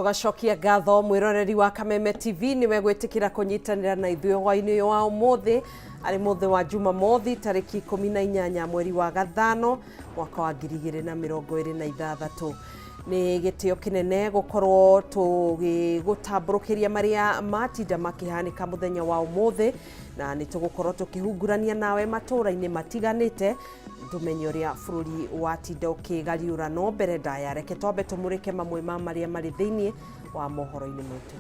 Tũgacokia ngatho mwĩroreri wa Kameme TV nĩwe gwĩtĩkĩra kũnyitanĩra na ithuĩ hwainĩ ũyũ wa ũmũthĩ, arĩ mũthĩ wa Jumamothi tarĩki 18 mweri wa gathano mwaka wa 2026. Nĩ gĩtĩo kĩnene gũkorwo tũgĩgũtambũrũkĩria marĩa matinda makĩhanĩka mũthenya wa ũmũthĩ, na nĩ tũgũkorwo tũkĩhungurania nawe matũũra-inĩ matiganĩte tũmenye ũrĩa bũrũri watinda ũkĩgariũra. No mbere ndaya, reke twambe tũmũrĩke mamwe ma marĩa marĩ thĩinĩ wa mohoro-inĩ maitũ.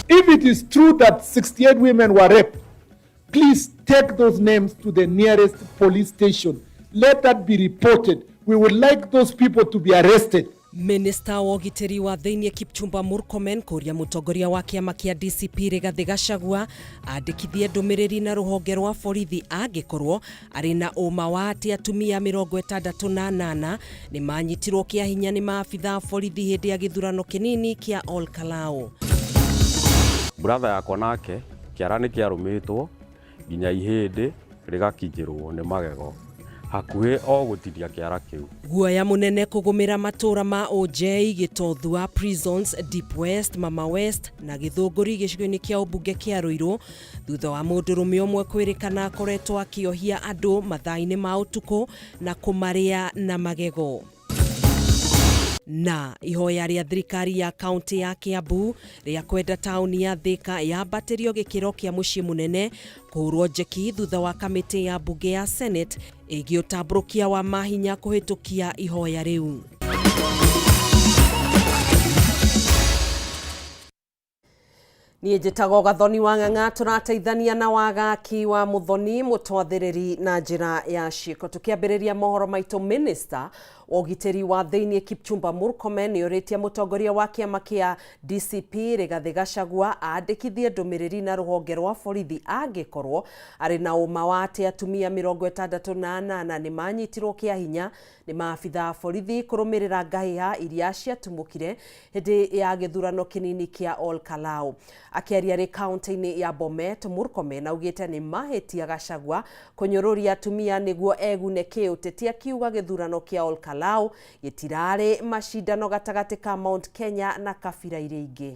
If it is true that 68 women were raped, please take those names to the nearest police station. Let that be reported. We would like those people to be arrested. Minista wa ũgitĩri wa thĩinĩ Kipchumba Murkomen kũria mũtongoria wa kĩama kĩa DCP Rigathĩ Gachagua andĩkithie ndũmĩrĩri na rũhonge rwa borithi angĩkorwo arĩ na ũma wa atĩ atumia 68 nĩ manyitirwo kĩa hinya nĩ maabitha a borithi hĩndĩ ya gĩthurano kĩnini kĩa Ol Kalou. Brother yakwa nake kĩara nĩ kĩarũmĩtwo nginya ihĩndĩ rĩgakinyĩrwo nĩ magego, hakuhĩ o gũtinia kĩara kĩu. Guoya mũnene kũgũmĩra matũra ma Ũnjei, Gĩtothua, Prisons, Deep West, Mama West na Gĩthũngũri gĩcigo-inĩ kĩa ũmbunge kĩa Ruiru thutha wa mũndũrũme ũmwe kwĩrĩkana akoretwo akĩohia andũ mathaa-inĩ ma ũtukũ na kũmarĩa na magego. Na ihoya rĩa thirikari ya kaunti ya Kiambu rĩa kwenda taũni ya Thika yambatĩrio gĩkĩro kĩa mũciĩ mũnene kũhũrwo njeki thutha wa kamĩtĩ ya mbunge ya Senate ĩgiĩ ũtambũrũkia wa mahinya kũhĩtũkia ihoya rĩu. Niĩ njĩtagwo Gathoni wa Ng'ang'a, tũrateithania na Wagaki wa Mũthoni mũtwathĩrĩri na njĩra ya ciĩko. Tũkĩambĩrĩria mohoro maitũ, Minister wa ũgitĩri wa thĩinĩ Kipchumba Murkomen nĩorĩtie mũtongoria wa kĩama kĩa DCP Rigathĩ Gachagua andĩkithie ndũmĩrĩri na rũhonge rwa borithi angĩkorwo arĩ na ũma wa atĩ atumia 68 nĩ manyitirwo kĩa hinya nĩ maabitha a borithi kũrũmĩrĩra ngahĩha iria ciatumũkire hĩndĩ ya gĩthurano kĩnini kĩa Ol Kalou. Akĩaria arĩ kaunti-inĩ ya Bomet, Murkomen augĩte nĩ mahĩtia Gachagua kũnyũrũria atumia nĩguo egune kĩũteti, akiuga gĩthurano kĩa Ol Kalou gĩtirarĩ macindano gatagatĩ ka Mount Kenya na kabira iria ingĩ.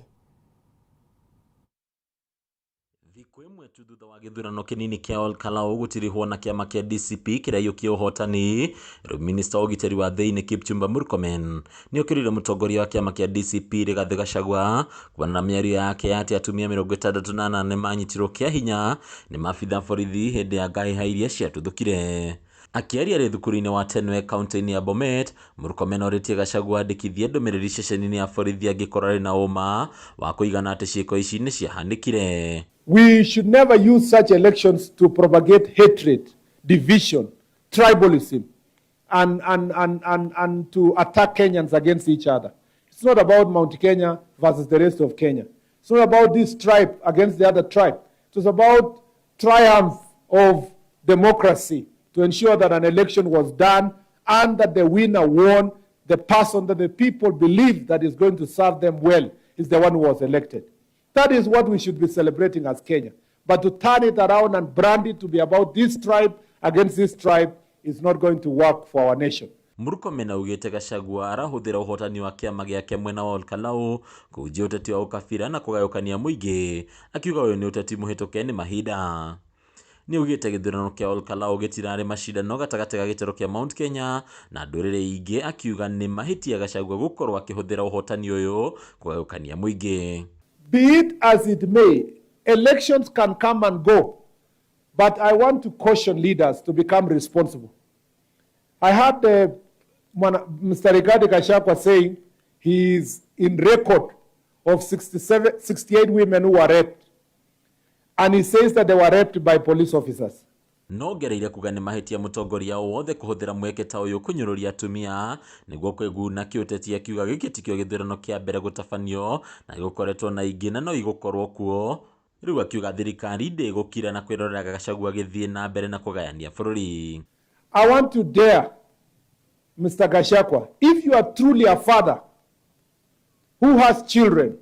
Thikũ ĩmwe tu thutha wa gĩthurano kĩnini kĩa Ol Kalou gũtirihwo na kĩama kĩa DCP kĩraiyũkia ũhotani, rĩu minista wa ũgitĩri wa thĩinĩ Kipchumba Murkomen nĩ okĩrĩire mũtongoria wa kĩama kĩa DCP Rigathĩ Gachagua kumana na mĩario yake ya atĩ atumia 68 nĩ manyitirwo kĩa hinya nĩ maabitha a borithi hĩndĩ ya ngahĩha iria ciatuthũkire. Akĩaria arĩ thukuru-inĩ wa Tenwek kaunti-inĩ ya Bomet, Murkomen orĩtie Gachagua andĩkithie ndũmĩrĩri ceceni-inĩ ya borithi angĩkorwo arĩ na ũma wa kũigana atĩ ciĩko ici nĩ ciahanĩkire. We should never use such elections to propagate hatred, division, tribalism, and, and, and, and, and to attack Kenyans against each other. It's not about Mount Kenya versus the rest of Kenya. It's not about this tribe against the other tribe. It was about triumph of democracy to ensure that an election was done and that the winner won. The person that the people believe that is going to serve them well is the one who was elected. That is what we should be celebrating as Kenya. But to turn it around and brand it to be about this tribe against this tribe is not going to work for our nation. Murkomen augĩte Gachagua arahũthĩra ũhotani wa kĩama gĩake mwena wa Olkalau kũhunjia ũteti wa ũkabira na kũgayũkania mũingĩ, akiuga ũyũ nĩ ũteti mũhĩtũke nĩ mahinda. Nĩ augĩte gĩthurano kĩa Olkalau gĩtirarĩ macindano gatagatĩ ga gĩtarũ kĩa Mount Kenya na ndũrĩrĩ ingĩ, akiuga nĩ mahĩtia Gachagua gũkorwo akĩhũthĩra ũhotani ũyũ kũgayũkania mũingĩ. Be it as it may, elections can come and go, but I want to caution leaders to become responsible. I heard Mr. Rigathi Gachagua saying he is in record of 68 women who were raped. And he says that they were raped by police officers. No ngereire kuga nĩ mahĩtia mũtongoria o wothe kũhũthĩra mweke ta ũyũ kũnyũrũria atumia nĩguo kwĩguna kĩũteti, akiuga gĩkĩ tikĩo gĩthurano kĩa mbere gũtabanio na gĩgũkoretwo na ingĩ na no igũkorwo kuo. Rĩu akiuga thirikari ndĩgũkira na kwĩrorera Gachagua agĩthiĩ na mbere na kũgayania bũrũri. I want to dare Mr. Gachagua, if you are truly a father, who has children,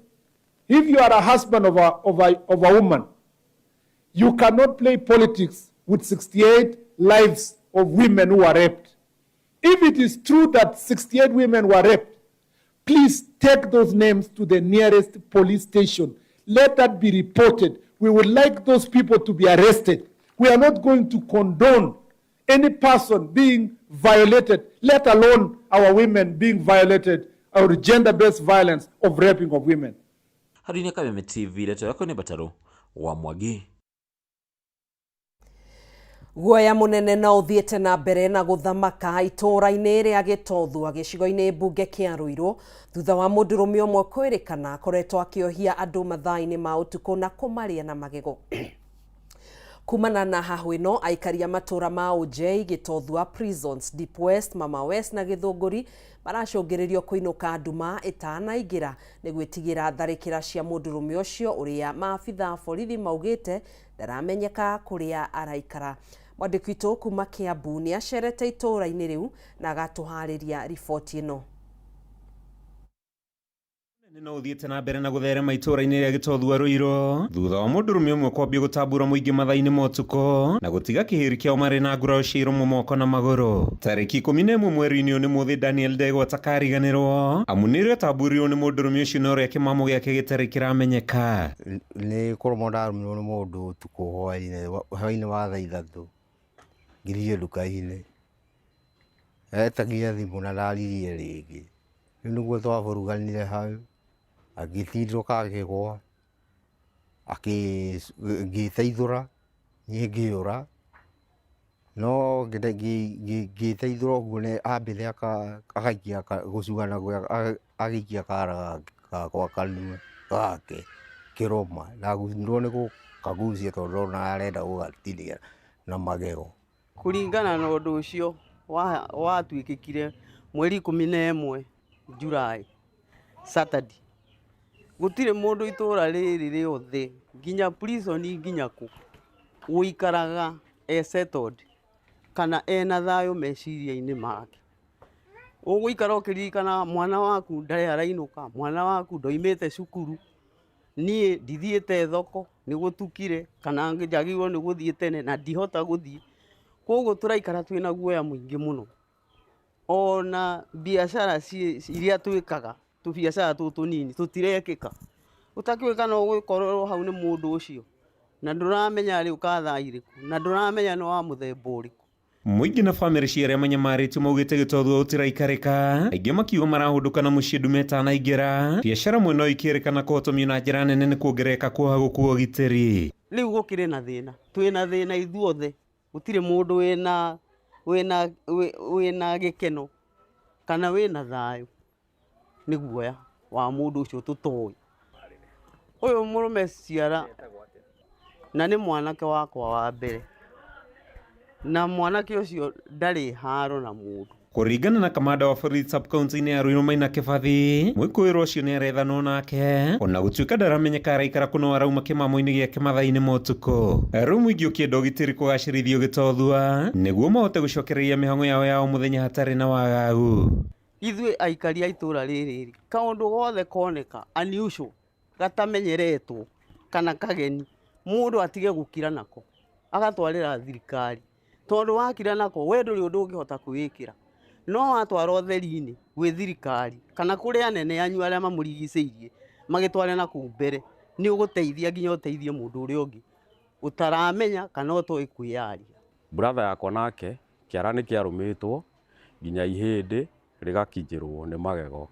if you are a husband of a woman, you cannot play politics with 68 lives of women who are raped. If it is true that 68 women were raped, please take those names to the nearest police station. Let that be reported. We would like those people to be arrested. We are not going to condone any person being violated, let alone our women being violated, or gender-based violence of raping of women. Handũ-inĩ Kameme TV, ndeto yakwa nĩ Mbatarũ wa Mwangi. Guoya munene no uthiĩte na mbere na gũthamaka itũũra-inĩ rĩa Gĩtothua gĩcigo-inĩ mbunge kĩa Ruiru thutha wa mũndũrũme ũmwe kwĩrĩkana akoretwo akĩohia andũ mathaa-inĩ ma ũtukũ na kũmarĩa na magego. Kumana na hahũ ĩno, aikari a matũũra ma Ũnjei, Gĩtothua, Prisons, Deep West, Mama West na Gĩthũngũri maracũngĩrĩrio kũinũka nduma ĩtanaingĩra nĩ gwĩtigĩra tharĩkĩra cia mũndũrũme ũcio ũrĩa maabitha a borithi maugĩte ndaramenyeka kũrĩa araikara. Mwandĩki witũ kuma Kiambu nĩ acerete itũũra-inĩ rĩu na agatũharĩria riboti ĩno. No ũthiĩte na mbere na gũtherema itũũra-inĩ rĩa Gĩtothua Ruiru thutha wa mũndũrũme ũmwe kwambia gũtambũra mũingĩ mathaa-inĩ ma ũtukũ na gũtiga kĩhĩri kĩao marĩ na nguraro cia iromo, moko na magũrũ. Tarĩki 11 mweri-inĩ ũyũ nĩ mũthĩ Daniel Ndegwa atakariganĩrwo, amu nĩrĩo atamburirwo nĩ mũndũrũme ũcio na ũrĩa kĩmamo gĩake gĩtarĩ kĩramenyeka. Nĩ kũrũmwo ndarũmirwo nĩ mũndũ ũtukũ hwaĩ-inĩ wa thaa 3, ngĩthiĩ nduka-inĩ, etagia thimũ na ndaririe rĩngĩ. Rĩu nĩguo twaburuganire hau, agĩtindũka akĩgũa, ngĩteithũra, niĩ ngĩũra, no ngĩteithũra ũguo nĩ ambire agaikia gũcuha agĩikia kara gakwa kanua gake kĩrũma, ndagunirwo nĩ gũkagucia tondũ ndona arenda gũgatinia na magego. Kũringana na ũndũ ũcio watuĩkĩkire mweri 11 July, Saturday, gũtirĩ mũndũ itũũra rĩrĩ rĩothe nginya prison nginya kũ ũikaraga e settled kana ena thayũ meciria-inĩ make. Ũgũikara ũkĩririkana mwana waku ndarĩ arainũka, mwana waku ndoimĩte cukuru, niĩ ndithiĩte thoko nĩ gũtukire kana njagĩrĩirwo nĩ gũthiĩ tene na ndihota gũthiĩ. Koguo tũraikara twĩna guoya mũingĩ mũno. Ona biacara iria twĩkaga, tũbiacara tũtũ tũnini tũtirekĩka. Ũtakĩũĩ kana ũgũkorerwo hau nĩ mũndũ ũcio na ndũramenya arĩũka thaa irĩkũ na ndũramenya nĩ wa mũthemba ũrĩkũ. Mũingĩ na bamĩrĩ cia arĩa manyamarĩtio maugĩte Gĩtothua gũtiraikarĩka, aingĩ makiuga marahũndũka na mũciĩ ndume ĩtanaingĩra. Biacara mwena ũyũ ikĩrĩkana kũhotomio na njĩra nene nĩ kuongerereka kwa ũhagũku wa ũgitĩri. Rĩu gũkĩrĩ na thĩna, twĩna thĩna ithuothe, gũtirĩ mũndũ wĩna gĩkeno kana wĩna thayũ nĩ guoya wa mũndũ ũcio tũtoĩ. Ũyũ mũrũme ciara na nĩ mwanake wakwa wa mbere, na mwanake ũcio ndarĩ haro na mũndũ. Kũringana na kamanda wa borithi sub-county-inĩ ya Ruiru Maina Kĩbathi, mwĩkũĩrwo ũcio nĩ arethanwo nake ona gũtuĩka ndaramenyeka araikara kũ no arauma kĩmamo-inĩ gĩake mathaa-inĩ ma ũtukũ. Rĩu mũingĩ ũkĩenda ũgitĩri kũgacĩrithio Gĩtothua nĩguo mahote gũcokereria mĩhang'o yao ya o mũthenya hatarĩ na wagagu. Ithuĩ aikari a itũũra rĩrĩ rĩ, kaũndũ gothe koneka unusual gatamenyeretwo kana kageni, mũndũ atige gũkira nako agatwarĩra thirikari, tondũ wakira nako we ndũrĩ ũndũ ũngĩhota kwĩĩkĩra, no watwara ũtheri-inĩ gwĩ thirikari kana kũrĩ anene anyu arĩa mamũrigicĩirie magĩtware na kũu mbere, nĩ ũgũteithia nginya ũteithie mũndũ ũrĩa ũngĩ ũtaramenya kana ũtoĩ kwĩyaria. Brother yakwa nake kĩara nĩ kĩarũmĩtwo nginya ihĩndĩ rĩgakinyĩrwo nĩ magego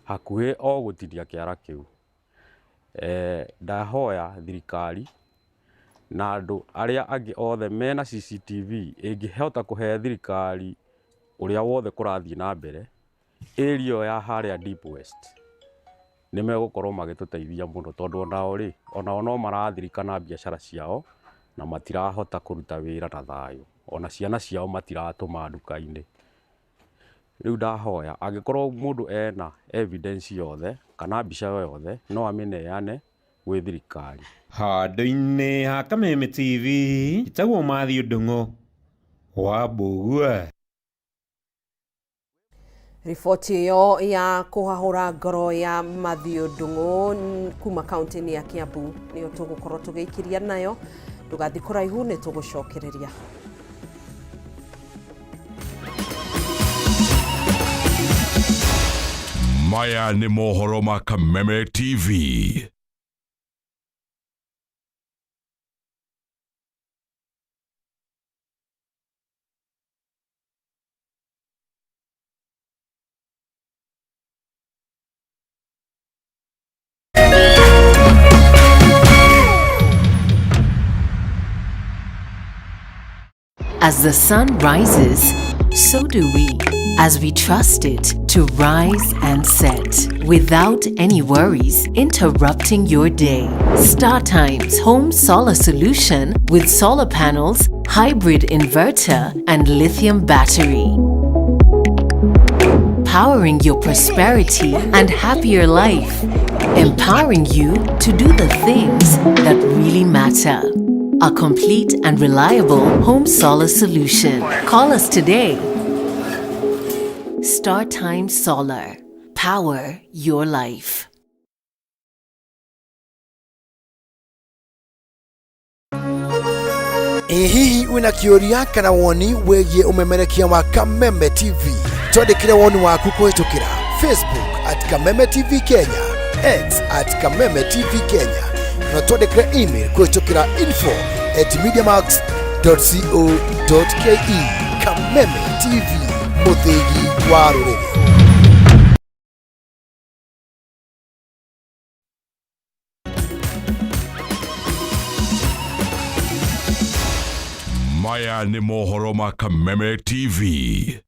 hakuhĩ o gũtinia kĩara kĩu. Ndahoya thirikari na andũ arĩa angĩ othe mena CCTV ĩngĩhota kũhe thirikari ũrĩa wothe kũrathiĩ na mbere area ĩyo ya harĩa Deep West, nĩ megũkorwo magĩtũteithia mũno, tondũ onao rĩ, onao no marathirika na biacara ciao na matirahota kũruta wĩra na thayũ, ona ciana ciao matiratũma nduka-inĩ. Rĩu ndahoya angĩkorwo mũndũ ena evidence yothe kana mbica yothe no amĩneane gwĩ thirikari. Handũ-inĩ ha Kameme TV, njĩtagwo Matthew Ndung'u wa Mbũgua. Riboti ĩyo ya kũhahũra ngoro ya Matthew Ndung'u kuma kaunti-inĩ ya Kiambu nĩyo tũgũkorwo tũgĩikiria nayo. Ndũgathiĩ kũraihu, nĩ tũgũcokereria. Maya nĩ mohoro ma Kameme TV. As the sun rises, so do we, as we trust it to rise and set without any worries interrupting your day. StarTimes Home Solar Solution with solar panels, hybrid inverter, and lithium battery. Powering your prosperity and happier life. Empowering you to do the things that really matter. A complete and reliable home solar solution. Call us today. StarTime Solar. Power your life. Ĩ hihi wĩna kĩũria kana woni wĩgiĩ ũmemerekia wa Kameme TV? Twandĩkĩre woni waku kũhĩtũkĩra Facebook at Kameme TV Kenya, X at Kameme TV Kenya, na twandĩkĩre email kũhĩtũkĩra info@mediamax.co.ke. Kameme TV, mũthĩgi wa rũrĩrĩ. Maya nĩ mohoro ma Kameme TV.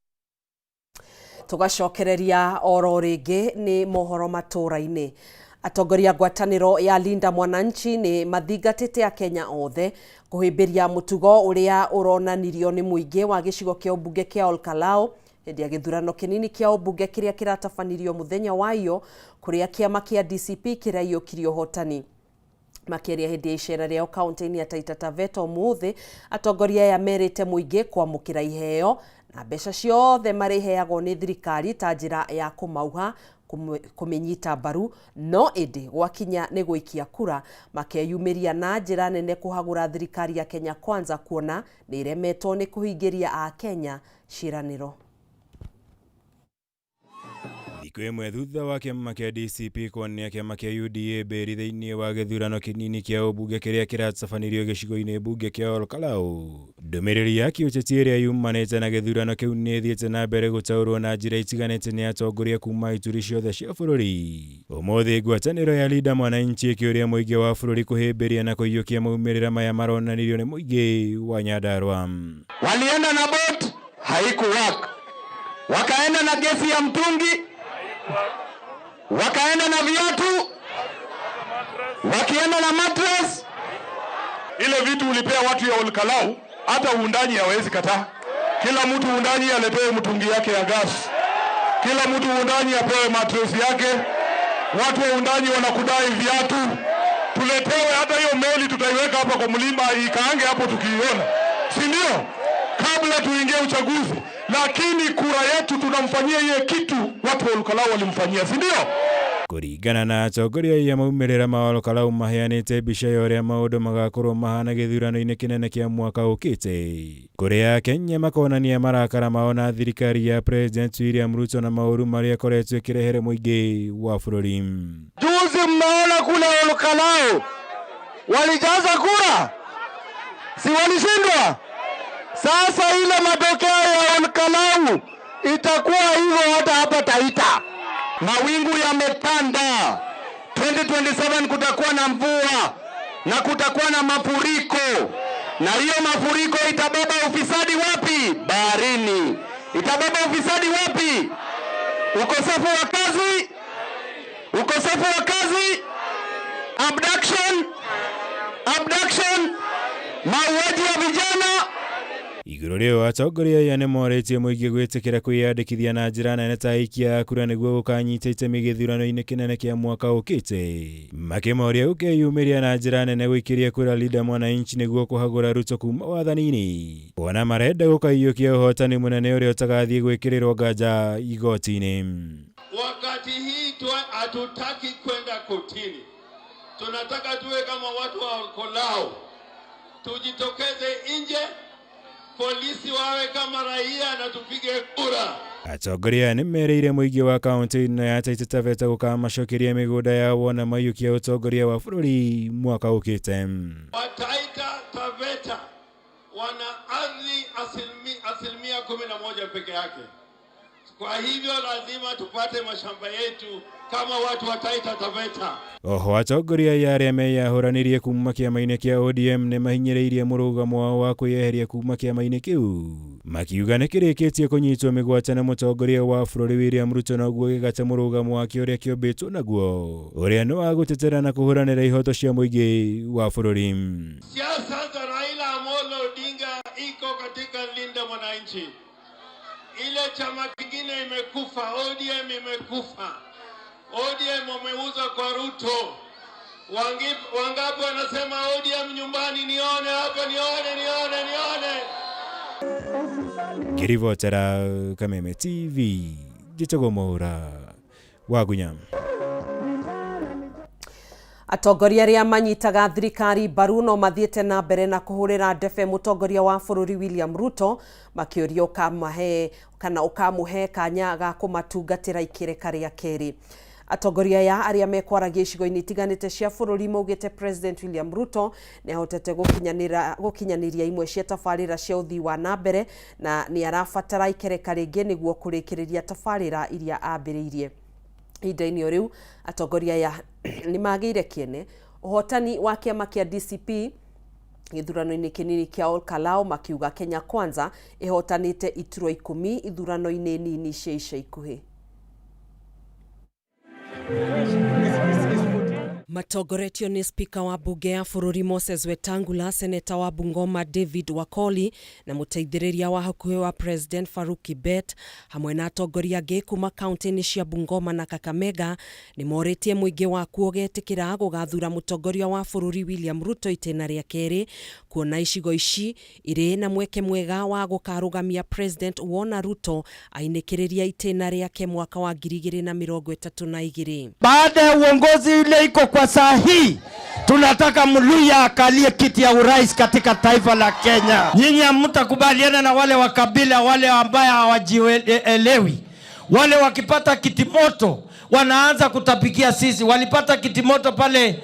Tugacokereria oro rĩngĩ nĩ mohoro matũra-inĩ. Atongoria ngwatanĩro ya Linda Mwananchi nĩ mathingatĩte Akenya othe kũhĩmbĩria mũtugo ũrĩa ũronanirio nĩ mũingĩ wa gĩcigo kĩa ũmbunge kĩa Olkalou hĩndĩ ya gĩthurano kĩnini kĩa ũmbunge kĩrĩa kĩratabanirio mũthenya wa iyo, kũrĩa kĩama kĩa DCP kĩraiyũkirie ũhotani. Makĩaria hĩndĩ ya icera rĩao kaunti-inĩ ya Taita Taveta ũmũthĩ, atongoria aya merĩte mũingĩ kwamũkĩra iheo na mbeca ciothe marĩheagwo nĩ thirikari ta njĩra ya kũmauha kũmĩnyita mbaru, no ĩndĩ gwakinya nĩ gũikia kura makeyumĩria na njĩra nene kũhagũra thirikari ya Kenya Kwanza, kuona nĩ ĩremetwo nĩ kũhingĩria Akenya ciĩranĩro. Thikũ ĩmwe thutha wa kĩama kĩa DCP kuonia kĩama kĩa UDA mbĩri thĩinĩ wa gĩthurano kĩnini kĩa ũmbunge kĩrĩa kĩratabanirio gĩcigo-inĩ mbunge kĩa Olkalou, ndũmĩrĩri ya kĩũteti ĩrĩa yumanĩte na gĩthurano kĩu nĩ ĩthiĩte na mbere gũtaũrwo na njĩra itiganĩte nĩ atongoria kuma ituri ciothe cia bũrũri. Ũmũthĩ ngwatanĩro ya Linda Mwananchi ĩkĩũria mũingĩ wa bũrũri kũhĩmbĩria na kũiyũkia maumĩrĩra maya maronanirio nĩ mũingĩ wa Nyandarua. Walienda na boat haikuwork, wakaenda na gesi ya mtungi, wakaenda na viatu, wakienda na mattress. Ile vitu ulipea watu ya Olkalou hata uundanyi hawezi kataa. Kila mtu uundanyi aletewe mtungi yake ya gas, kila mtu uundanyi apewe mattress yake. Watu wa uundanyi wanakudai viatu, tuletewe hata hiyo meli tutaiweka hapa kwa mlima ikaange hapo tukiiona, si ndio? Kabla tuingie uchaguzi. Lakini kura yetu tunamfanyia ile kitu watu wa Olkalou walimfanyia, si ndio? Kũringana na atongoria aya, maumĩrĩra ma Olkalou maheanĩte mbica ya ũrĩa maũndũ magakorwo mahana gĩthurano-inĩ kĩnene kĩa mwaka ũkĩte, kũrĩa Akenya makonania marakara mao na thirikari ya President William Ruto na maũru marĩa ĩkoretwo ĩkĩrehere mũingĩ wa bũrũri. Juzi mmeona kule Olkalou walijaza kura, si walishindwa? Sasa ile matokeo ya Olkalou itakuwa hivyo hata hapa Taita. Mawingu yametanda. 2027 kutakuwa na mvua na kutakuwa na mafuriko, na hiyo mafuriko itabeba ufisadi wapi? Baharini. Itabeba ufisadi wapi? Ukosefu wa kazi, ukosefu wa kazi, abduction, abduction, mauaji ya vijana. Igũrũ rĩu atongoria aya nĩmorĩtie mũingĩ gwĩtĩkĩra kwĩyandĩkithia na njĩra nene ta aikia a kura nĩguo gũkanyita itemi gĩthurano-inĩ kĩnene kĩa mwaka ũkĩte, makĩmoria gũkeyumĩria na njĩra nene gũikĩria kura Linda Mwananchi nĩguo kũhagũra Ruto kuma wathani-inĩ, kuona marenda gũkaiyũkia ũhotani mũnene ũrĩa ũtagathiĩ gwĩkĩrĩrwo nganja igoti-inĩ. Wakati hii hatutaki kwenda kotini, tunataka tuwe kama watu wa Olkolou, tujitokeze nje, polisi wawe kama raia na tupige kura. Atongoria nĩ merĩire mũingĩ wa kaunti ĩno ya Taita Taveta gũkamacokeria mĩgũnda yao wona maiyũkia ũtongoria wa bũrũri mwaka ũkĩte. Wataita Taveta wana ardhi 11% peke yake. Kwa hivyo lazima tupate mashamba yetu kama watu wa Taita Taveta. Oho atongoria aya arĩa meyahũranirie kuma kĩama-inĩ kĩa ODM nĩ mahinyĩrĩirie mũrũgamo wao wa kwĩyeheria kuma kĩama-inĩ kĩu, makiuga nĩ kĩrĩkĩtie kũnyitwo mĩgwate na mũtongoria wa bũrũri William Ruto noguo gĩgate mũrũgamo wake ũrĩa kĩũmbĩtwo naguo, ũrĩa nĩ wa gũtetera na kũhũranĩra ihoto cia mũingĩ wa bũrũri. Siasa za Raila Amolo Odinga iko katika Linda Mwananchi. Ile chama kingine imekufa, ODM imekufa. ODM wameuza kwa Ruto. Wangapi wanasema ODM nyumbani? Nione hapa, nione, nione, nione. Ngĩribotera Kameme TV, njĩtagwo Mwaũra wa Gunya. Atongoria arĩa manyitaga thirikari mbaru no mathiĩte na mbere na kũhũrĩra ndebe mũtongoria wa bũrũri William Ruto makĩũria ũkamahe kana ũkamũhe kanya ga kũmatungatĩra ikĩreka rĩa kerĩ. Atongoria aya arĩa mekwaragia icigo-inĩ itiganĩte cia bũrũri maugĩte President William Ruto nĩ ahotete gũkinyanĩria imwe cia tabarĩra cia ũthii wa na mbere na nĩ arabatara ikereka rĩngĩ nĩguo kũrĩkĩrĩria tabarĩra iria ambĩrĩirie. Ihinda-inĩ o rĩu atongoria aya nĩ magĩire kĩene ũhotani wa kĩama kĩa DCP gĩthurano-inĩ kĩnini kĩa Olkalou makiuga Kenya Kwanza ĩhotanĩte iturwa 10 ithurano-inĩ nini cia ica ikuhĩ. Matongoretio nĩ spika wa bunge ya bũrũri Moses Wetangula, seneta wa Bungoma David Wakoli na mũteithĩrĩria wa hakuhĩ wa President Farouk Kibet hamwe na atongoria angĩ kuma kaunti-inĩ cia Bungoma na Kakamega nĩ morĩtie mũingĩ wakuo ũgetĩkĩra gũgathura mũtongoria wa bũrũri William Ruto itĩna rĩa kerĩ, kuona icigo ici irĩ na mweke mwega wa gũkarũgamia President wona Ruto ainĩkĩrĩria itĩna rĩake mwaka wa 2032. Baada ya uongozi ile iko kwa saa hii, tunataka Mluya akalie kiti ya urais katika taifa la Kenya. Nyinyi hamtakubaliana na wale wa kabila, wale ambaye hawajielewi, wale wakipata kiti moto wanaanza kutapikia sisi. Walipata kiti moto pale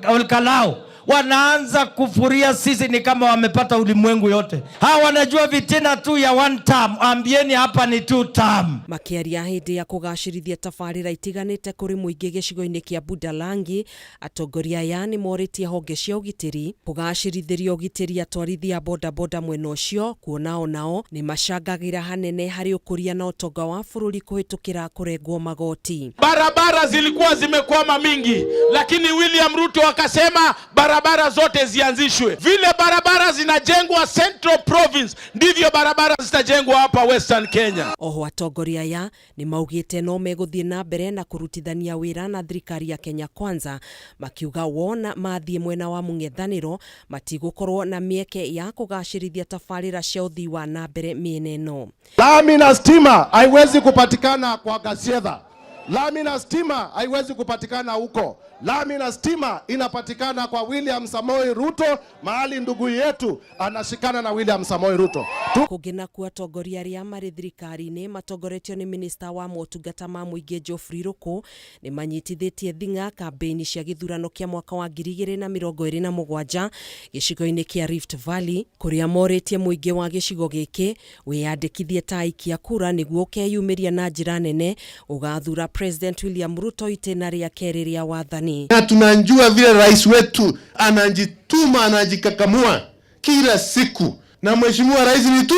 Olkalou, wanaanza kufuria sisi ni kama wamepata ulimwengu yote. Hawa wanajua vitina tu ya one term, ambieni hapa ni two term. Makiaria hĩndĩ ya kũgacĩrithia tabarĩra itiganĩte kũrĩ mũingĩ gĩcigo-inĩ kĩa Budalangi, atongoria aya nĩ morĩtie honge cia ũgitĩri kũgacĩrithĩria ũgitĩri atwarithia bodaboda mwena ũcio, kuona onao nĩ macangagĩra hanene harĩ ũkũria na ũtonga wa bũrũri kũhĩtũkĩra kũrengwo magoti. Barabara zilikuwa zimekwama mingi, lakini William Ruto akasema barabara zote zianzishwe. Vile barabara zinajengwa Central Province, ndivyo barabara zitajengwa hapa Western Kenya. Oho atongoria aya nĩ maugĩte no megũthiĩ na mbere na kũrutithania wĩra na thirikari ya Kenya Kwanza, makiuga wona mathiĩ mwena wa mũng'ethanĩro matigũkorwo na mĩeke ya kũgacĩrithia tabarĩra cia ũthii wa na mbere mĩena ĩno. Lami na stima haiwezi kupatikana kwa Gasiedha. Lami na stima haiwezi kupatikana huko. Lami na stima inapatikana kwa William Samoei Ruto, mahali ndugu yetu anashikana na William Samoei Ruto. Kũngĩ nakuo atongoria arĩa marĩ thirikari-inĩ matongoretio nĩ minista wa motungata ma mũingĩ Geoffrey Ruku nĩ manyitithĩtie thing'a kambĩini cia gĩthurano kĩa mwaka wa 2027 gĩcigo-inĩ kĩa Rift Valley, kũrĩa morĩtie mũingĩ wa gĩcigo gĩkĩ wĩyandĩkithie ta aikia kura nĩguo ũkeyumĩria na njĩra nene ũgathura President William Ruto itĩna rĩa kerĩ rĩa wathani. Na tunajua vile rais wetu anajituma, anajikakamua kila siku, na mheshimiwa rais ni tu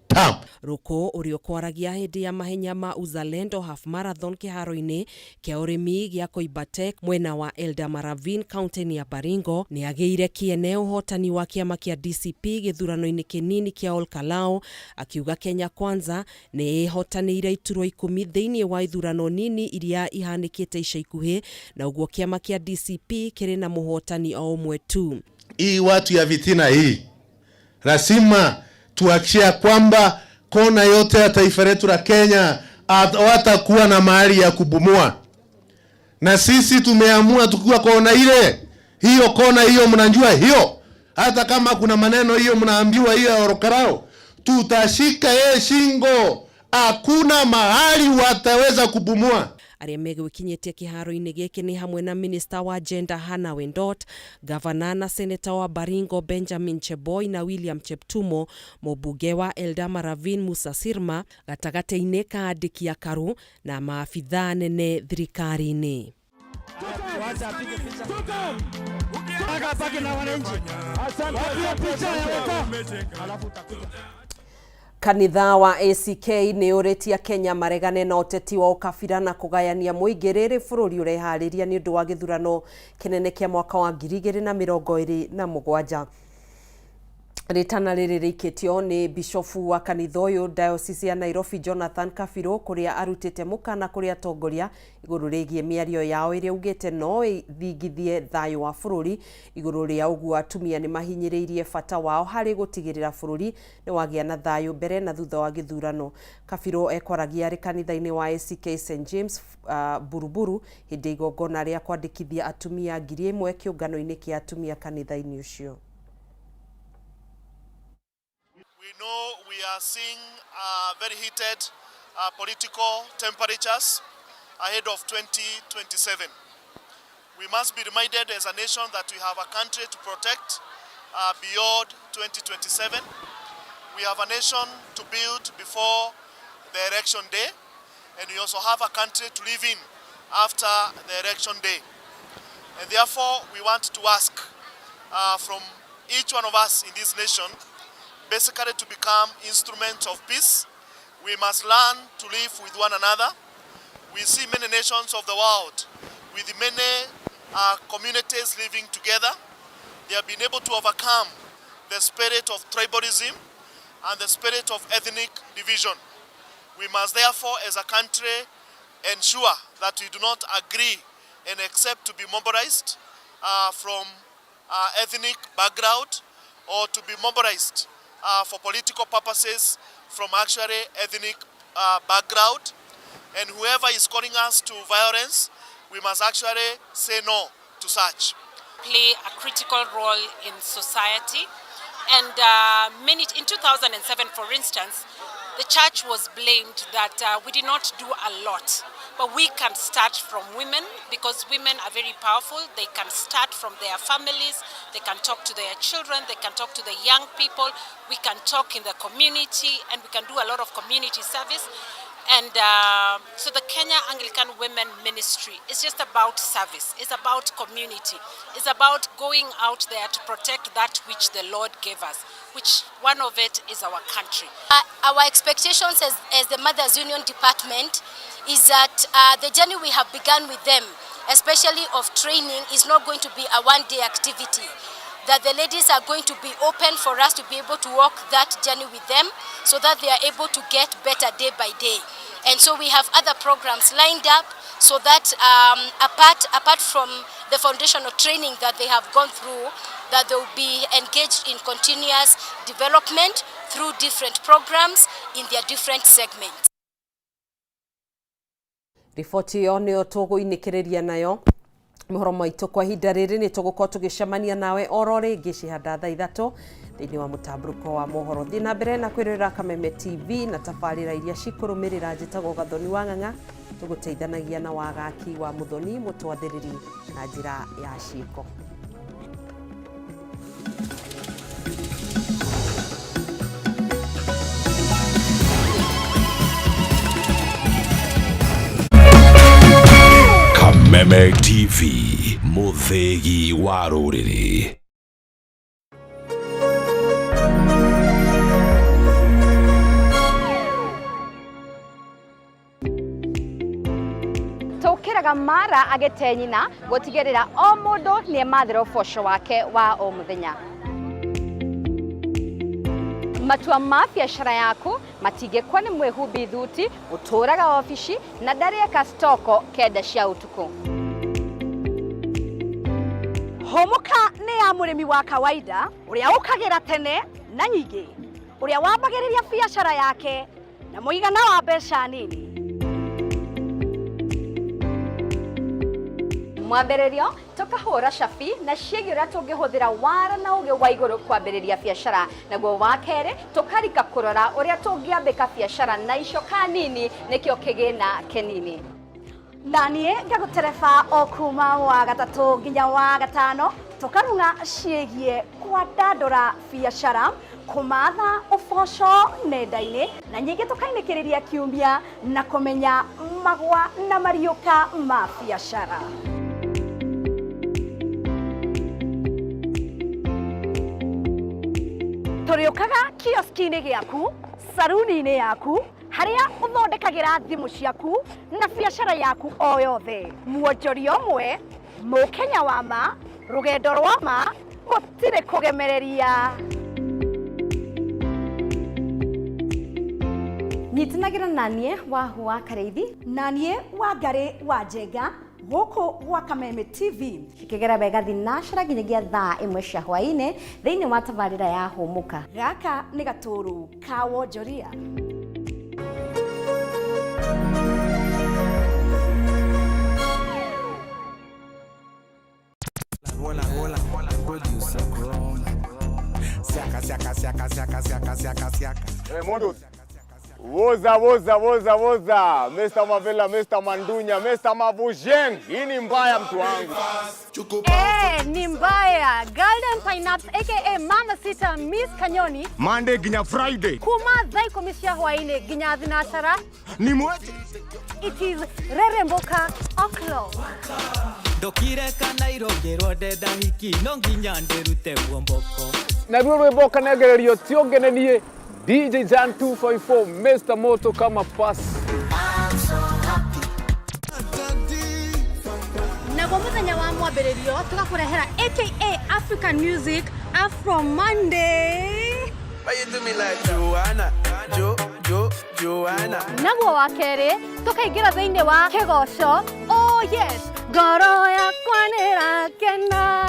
tam. Rũkũ ũrĩa ũkwaragia hĩndĩ ya mahenya ma Uzalendo Half Marathon kĩharo-inĩ kĩa ũrĩmi gĩa Koibatek mwena wa Eldama Ravine kaunti-inĩ ya Baringo nĩ agĩire kĩene ũhotani wa kĩama kĩa DCP gĩthurano-inĩ kĩnini kĩa Olkalau, akiuga Kenya Kwanza nĩ ĩhotanĩire iturwa 10 thĩinĩ wa ithurano nini iria ihanĩkĩte ica ikuhĩ, na ũguo kĩama kĩa DCP kĩrĩ na mũhotani o ũmwe tu. Hii watu ya vitina hii lazima tuhakikishe kwamba kona yote ya taifa letu la Kenya hawatakuwa na mahali ya kubumua, na sisi tumeamua tukiwa kona ile hiyo, kona hiyo mnajua hiyo, hata kama kuna maneno hiyo mnaambiwa hiyo ya Olkalau, tutashika yeye shingo, hakuna mahali wataweza kubumua. Arĩa megwĩkinyĩtie kĩharo-inĩ gĩkĩ nĩ hamwe na minista wa gender Hannah Wendot, gavana na seneta wa Baringo Benjamin Cheboi na William Cheptumo, mũmbunge wa Eldama Ravine Musa Sirma, gatagatĩ-inĩ ka andĩki a karu na maabithaa nene thirikari-inĩ. Kanitha wa ACK nĩ ũrĩtie Kenya maregane na ũteti wa ũkabira na kũgayania mũingĩ rĩrĩ bũrũri ũreharĩria nĩ ũndũ wa gĩthurano kĩnene kĩa mwaka wa 2027. Rĩtana rĩrĩ rĩikĩtio nĩ bishofu wa kanitha ũyũ diocese ya Nairobi Jonathan Kabirũ, kũrĩa arutĩte mũkana kũrĩ atongoria igũrũ rĩgiĩ mĩario yao ĩrĩa augĩte no ĩthingithie thayũ wa bũrũri. Igũrũ rĩa ũguo atumia nĩ mahinyĩrĩirie bata wao harĩ gũtigĩrĩra bũrũri nĩ wagĩa na thayũ mbere na thutha wa gĩthurano. Kabirũ ekwaragia arĩ kanitha-inĩ wa ACK St James Buruburu hĩndĩ ya igongona rĩa kwandĩkithia atumia 1000 kĩũngano-inĩ kĩa atumia kanitha-inĩ ũcio. We know we are seeing very heated political temperatures ahead of 2027. We must be reminded as a nation that we have a country to protect beyond 2027. We have a nation to build before the election day, and we also have a country to live in after the election day. And therefore, we want to ask from each one of us in this nation, basically to become instruments of peace. We must learn to live with one another. We see many nations of the world with many communities living together. They have been able to overcome the spirit of tribalism and the spirit of ethnic division. We must therefore, as a country, ensure that we do not agree and accept to be mobilized from ethnic background or to be mobilized for political purposes from actually ethnic background. And whoever is calling us to violence, we must actually say no to such. Play a critical role in society. And in 2007, for instance, the church was blamed that we did not do a lot. But we can start from women, because women are very powerful. They can start from their families, they can talk to their children, they can talk to the young people, we can talk in the community, and we can do a lot of community service. And so the Kenya Anglican Women Ministry is just about service, it's about community, it's about going out there to protect that which the Lord gave us, which one of it is our country. Our expectations as the Mothers Union Department is that the journey we have begun with them, especially of training, is not going to be a one-day activity. That the ladies are going to be open for us to be able to walk that journey with them so that they are able to get better day by day. And so we have other programs lined up so that apart from the foundational training that they have gone through, that they will be engaged in continuous development through different programs in their different segments. Riboti ĩyo nĩyo tũgũinĩkĩrĩria nayo mohoro maitũ kwa ihinda rĩrĩ. Nĩ tũgũkorwo tũgĩcemania nawe oro rĩngĩ cihanda thaa 3 thĩinĩ wa mũtambũrũko wa mohoro. Thiĩ na mbere na kwĩrorera Kameme TV na tabarĩra iria cikũrũmĩrĩra. Njĩtagwo Gathoni wa Ng'ang'a, tũgũteithanagia na wagaki wa Mũthoni mũtwathĩrĩri na njĩra ya ciĩko. Kameme TV, mũthĩgi wa rũrĩrĩ. Ũtũraga mara agĩte nyina gũtigĩrĩra o mũndũ nĩemathĩra ũboco wake wa o mũthenya. Matua ma biacara yaku matingĩkwa nĩ mwĩhumbi thuti ũtũraga obici na ndarĩeka stoko 9 cia ũtukũ. Hũmũka nĩ ya mũrĩmi wa kawaida ũrĩa ũkagĩra tene na nyingĩ, ũrĩa wambagĩrĩria biacara yake na mũigana wa mbeca nini. Mwambĩrĩrio tũkahũra cabi na ciĩgiĩ ũrĩa tũngĩhũthĩra wara na ũgĩ wa igũrũ kwambĩrĩria biacara, naguo wa kerĩ tũkarika kũrora ũrĩa tũngĩambĩka biacara na icoka nini nĩkĩo kĩgĩna kĩnini. Na niĩ ngagũtereba o kuma wa gatatũ nginya wa gatano tũkarung'a ciĩgiĩ kwandandũra biacara, kũmatha ũboco nenda-inĩ na nyingĩ tũkainĩkĩrĩria kiumia na kũmenya magwa na mariũka ma biacara. Tũrĩũkaga kioski-inĩ gĩaku, saruni-inĩ yaku, harĩa ũthondekagĩra thimũ ciaku na biacara yaku o yothe. Mwonjoria ũmwe, mũkenya wa ma, rũgendo rwa ma, gũtirĩ kũgemereria. Nyitanagĩra na niĩ Wahu wa Karĩithi na niĩ Wangarĩ wa Njenga gũkũ gwa Kameme TV. Cikĩgera wega thinacara nginyagia thaa 1 cia hwaĩ-inĩ thĩinĩ wa tabarĩra ya Hũmũka. Gaka nĩ gatũrũ ka wonjoria. Woza, woza, woza, woza. Mr. Mavela, Mr. Mandunya, Mr. Mavujeng. Hii ni mbaya mtu wangu. Ni mbaya. Golden Pineapple aka Mama Sita Miss Kanyoni. Monday ginya Friday. Kuma thaa 10 cia hwaĩ-inĩ nginya thinacara. Ni mweche. It is Reremboka o'clock. Ndokire kana irongĩrwo ndenda hiki no nginya ndĩrute muomboko. Naruo rwĩmbo kanegererio ti ũngenenie DJ Jan 254 Mr. Moto kama pass. Naguo muthenya wa mwambĩrĩrio tũgakũrehera aka African Music Afro Monday. Why you do me like Joanna, Jo, Jo, Joanna? Naguo wa kerĩ tũkaingĩra thĩinĩ wa kĩgoco. Oh yes, ngoro yakwa nĩrakena.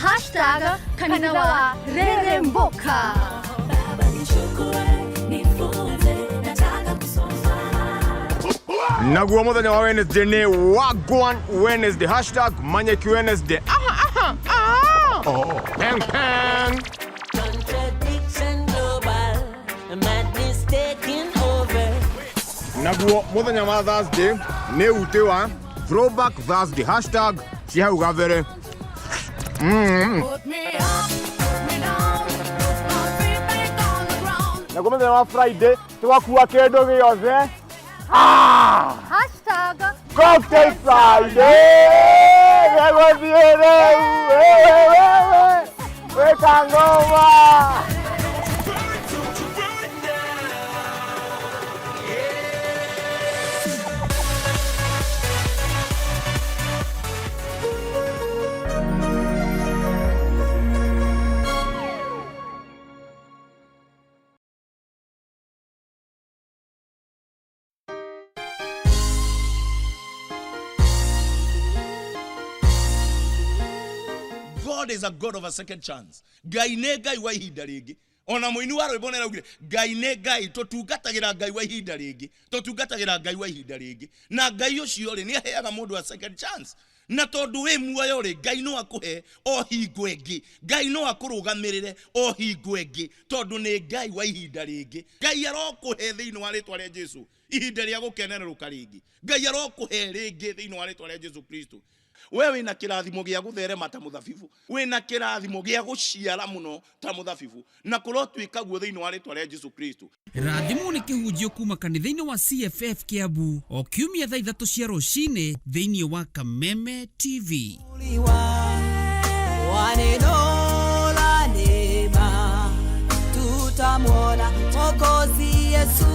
Hashtag kanitha wa Reremboka. Naguo muthenya wa Wednesday ni Wagwan Wednesday. Hashtag Manyeki Wednesday. Aha, aha, aha. Oh. Peng, peng. Contradiction global, madness taking over. Naguo muthenya wa Thursday ni ute wa Throwback Thursday. Hashtag cia hau gabere. Put me up, put me down, put my feet back on the ground. Naguo muthenya wa Friday tugakua kindu giothe. Hashtag Cocktail Friday. Gĩgũthiĩ rĩu. Wĩka ngoma. God is a God of a second chance. Ngai nĩ Ngai wa ihinda rĩngĩ. Ona mũini wa rwĩmbo nĩaraugire Ngai nĩ Ngai, tũtungatagĩra Ngai wa ihinda rĩngĩ, tũtungatagĩra Ngai wa ihinda rĩngĩ. Na Ngai ũcio rĩ nĩaheaga mũndũ a second chance. Na tondũ wĩ muoyo rĩ, Ngai no akũhe o hingo ĩngĩ, Ngai no akũrũgamĩrĩre o hingo ĩngĩ, tondũ nĩ Ngai wa ihinda rĩngĩ. Ngai arokũhe thĩinĩ wa rĩtwa rĩa Jesu ihinda rĩa gũkenerũka rĩngĩ. Ngai arokũhe rĩngĩ thĩinĩ wa rĩtwa rĩa Jesu Kristo. We wĩna kĩrathimo gĩa gũtherema ta mũthabibũ, wĩna kĩrathimo gĩa gũciara mũno ta mũthabibũ, na kũrotuĩka guo thĩinĩ wa rĩtwa rĩa Jesu Kristo. Rathimwo nĩ kĩhunjio kuma kanitha-inĩ wa CFF Kiambu o kiumia thaa 3 cia rũcinĩ thĩinĩ wa Kameme TV. Wa neno la neema tutamwona Mwokozi Yesu.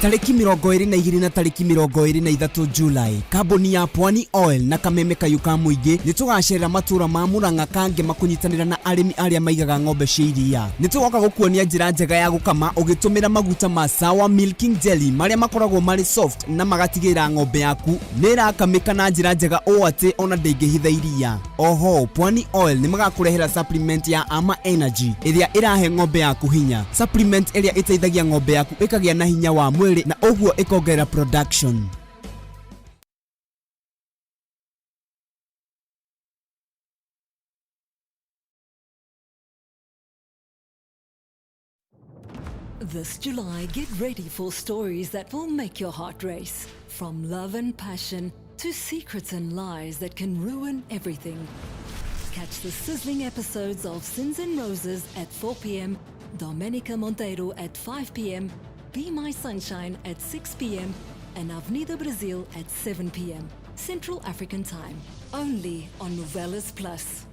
Tarĩki 22 na tarĩki 23 Julai, kambuni ya Pwani Oil na Kameme Kayũ ka Mũingĩ nĩ tũgacerera matũra ma Murang'a Kangema kũnyitanĩra na arĩmi arĩa maigaga ng'ombe cia iria. Nĩ tũgoka gũkuonia njĩra njega ya gũkama ũgĩtũmĩra maguta ma Sawa Milking Jelly marĩa makoragwo marĩ soft na magatigĩrĩra ng'ombe yaku nĩ ĩrakamĩka na njĩra njega ũũ atĩ ona ndĩngĩhitha iria. Oho, Pwani Oil nĩ magakũrehera supplement ya Ama Energy ĩrĩa ĩrahe ng'ombe yaku hinya. Supplement ĩrĩa ĩteithagia ng'ombe yaku ĩkagĩa na hinya wa mwĩrĩ na ũguo ĩkongerera production. This July, get ready for stories that will make your heart race. From love and passion to secrets and lies that can ruin everything. Catch the sizzling episodes of Sins and Roses at 4 p.m., Domenica Monteiro at 5 p.m., Be My Sunshine at 6 p.m., and Avenida Brasil at 7 p.m. Central African Time. Only on Novelas Plus.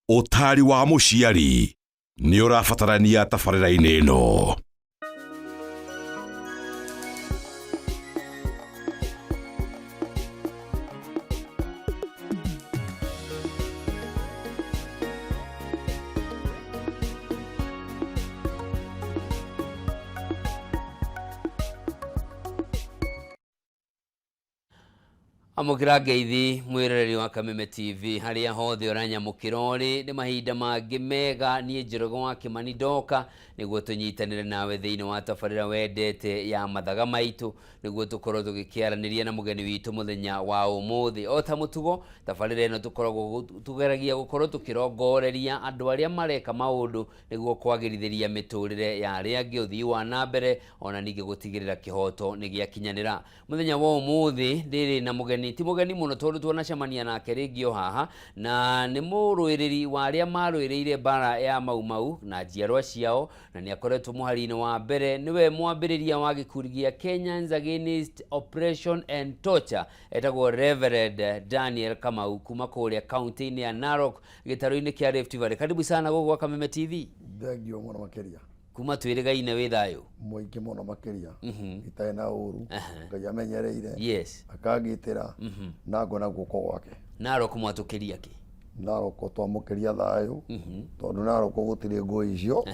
Ũtaari wa mũciari nĩ ũrabatarania tabarĩra-inĩ ĩno. Amũkĩra ngeithi mwĩroreri wa Kameme TV harĩa hothe ũranyamũkĩra ũrĩ nĩ mahinda mangĩ mega niĩ Njoroge wa Kĩmani ndoka nĩguo tũnyitanĩre nawe thĩinĩ wa tabarĩra wendete ya mathaga maitũ nĩguo tũkorwo tũgĩkĩaranĩria na mũgeni witũ mũthenya wa ũmũthĩ. O ta mũtugo tabarĩra ĩno tũkoragwo tũgeragia gũkorwo tũkĩrongoreria andũ arĩa mareka maũndũ nĩguo kwagĩrithĩria mĩtũrĩre ya arĩa angĩ, ũthii wa na mbere ona ningĩ gũtigĩrĩra kĩhoto nĩ gĩakinyanĩra. Mũthenya wa ũmũthĩ ndĩrĩ na mũgeni, ti mũgeni mũno tondũ twanacemania nake rĩngĩ o haha, na nĩ mũrũĩrĩri wa arĩa marũĩrĩire mbara ya Mau Mau na njiarwa ciao, na nĩ akoretwo mũhari-inĩ wa mbere, nĩwe mwambĩrĩria wa gĩkundi gĩa Kenyans Against Oppression and Torture, etagwo Reverend Daniel Kamau kuma kũrĩa kaunti-inĩ ya Narok gĩtarũ-inĩ kĩa Rift Valley. Karibu sana gũkũ gwa Kameme TV. Thengio mũno makĩria. Kuma twĩrĩgaine wĩ thayũ. Mũingĩ mũno makĩria. Itarĩ na ũru. Ngai amenyereire. Yes. Akangitĩra. Na ngona guoko gwake. Narok mwatũkĩria kĩ? Narok twamũkĩria thayũ. Tondũ Narok gũtirĩ ngũĩ icio.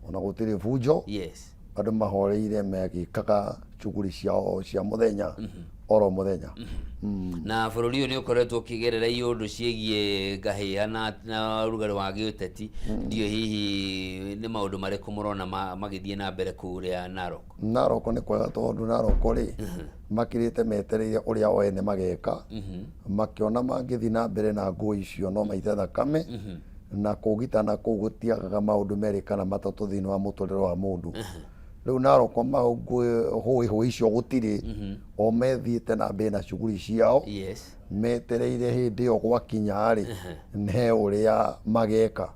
Ona gũtirĩ bunjo. Yes. Andũ mahoreire magĩkaga shughuli ciao cia mũthenya oro mũthenya. Na bũrũri ũyũ nĩ ũkoretwo ũkĩgerera iũndũ ciĩgiĩ ngahĩha na ũrugarĩ wa gĩũteti. Ndiũĩ hihi nĩ maũndũ marĩkũ mũrona magĩthiĩ na mbere kũrĩa Narok? Narok nĩ kwega tondũ Narok rĩ makirĩte metereire ũrĩa o ene mageka. Makĩona mangĩthiĩ na mbere na ngũĩ icio no maite thakame. Na kũgitana kũu gũtiagaga maũndũ merĩ kana matatũ thĩinĩ wa mũtũrĩre wa mũndũ. Rĩu Narok hũĩ hũĩ icio gũtirĩ, o methiĩte na mbere na shughuli ciao. Yes. Metereire hĩndĩ ĩyo gwakinya rĩ, he ũrĩa mageka.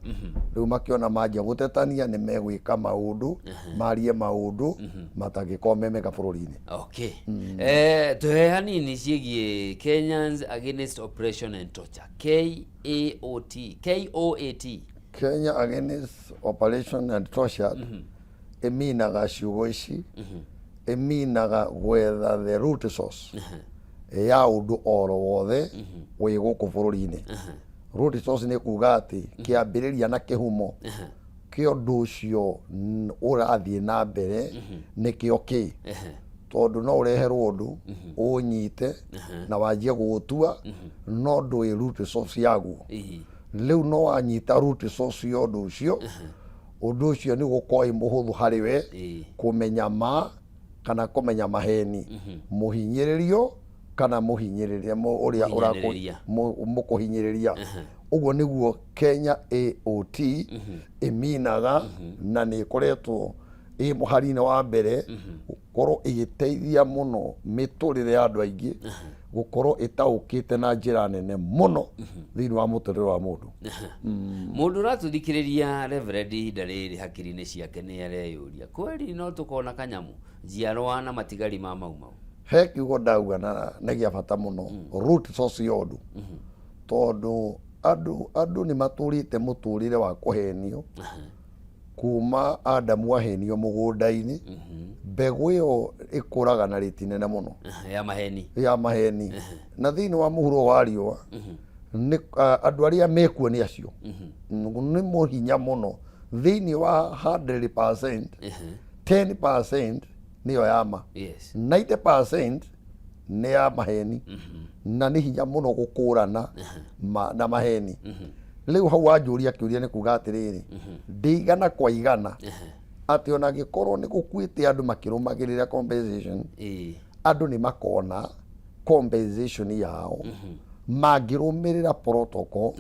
Rĩu makĩona manjia gũtetania nĩ megwĩka maũndũ, marie maũndũ matangĩkorwo me mega bũrũri-inĩ. Okay. Tũhe hanini ciĩgiĩ Kenyans Against Oppression and Torture, KAOT, KOAT. Kenya Against Oppression and Torture ĩminaga ciugo ici, ĩminaga gwetha the root source ya ũndũ oro wothe wĩ gũkũ bũrũri-inĩ. Root source nĩ kuga atĩ kĩambĩrĩria na kĩhumo kĩa ũndũ ũcio ũrathiĩ na mbere nĩkĩo kĩ. Tondũ no ũreherwo ũndũ ũnyite na wanjie gũũtua, no ndũĩ root source yaguo. Rĩu no wanyita root source ya ũndũ ũcio, ũndũ ũcio nĩ ũgũkorwo wĩ mũhũthũ harĩ we kũmenya ma kana kũmenya maheni, mũhinyĩrĩrio kana mũhinyĩrĩria ũrĩa Mũhinyanĩrĩria. mũkũhinyĩrĩria. Ũguo nĩguo Kenya AOT ĩminaga, na nĩ ĩkoretwo ĩ mũhari-inĩ wa mbere gũkorwo ĩgĩteithia mũno mĩtũrĩre ya andũ aingĩ, Gũkorwo ĩtaũkĩte na njĩra nene mũno thĩinĩ wa mũtũrĩre wa mũndũ. Mũndũ ũratũthikĩrĩria, Reverend, ihinda rĩrĩ hakiri-inĩ ciake nĩ areyũria, kweli no tũkona kanyamũ, njiarwa na matigari ma Mau Mau? He kiugo ndauga na nĩ gĩa bata mũno, root source ya ũndũ, tondũ andũ nĩ matũrĩte mũtũrĩre wa kũhenio kuma Adamu ahenio mũgũnda-inĩ. Mbegũ ĩyo ĩkũraga na rĩti nene mũno. Ya maheni. Ya maheni. Na thĩinĩ wa mũhuro wa riũa nĩ andũ arĩa mekuo nĩ acio nĩ mũhinya mũno. Thĩinĩ wa 100%, 10% nĩyo ya ma, 90% nĩ ya maheni, na nĩ hinya mũno gũkũrana ma na maheni. Rĩu hau wanjũria kĩũria nĩ kuga atĩrĩrĩ, ndĩigana kwa igana atĩ ona angĩkorwo nĩ gũkuĩte andũ makĩrũmagĩrĩra compensation, andũ nĩ makona compensation yao mangĩrũmĩrĩra protocol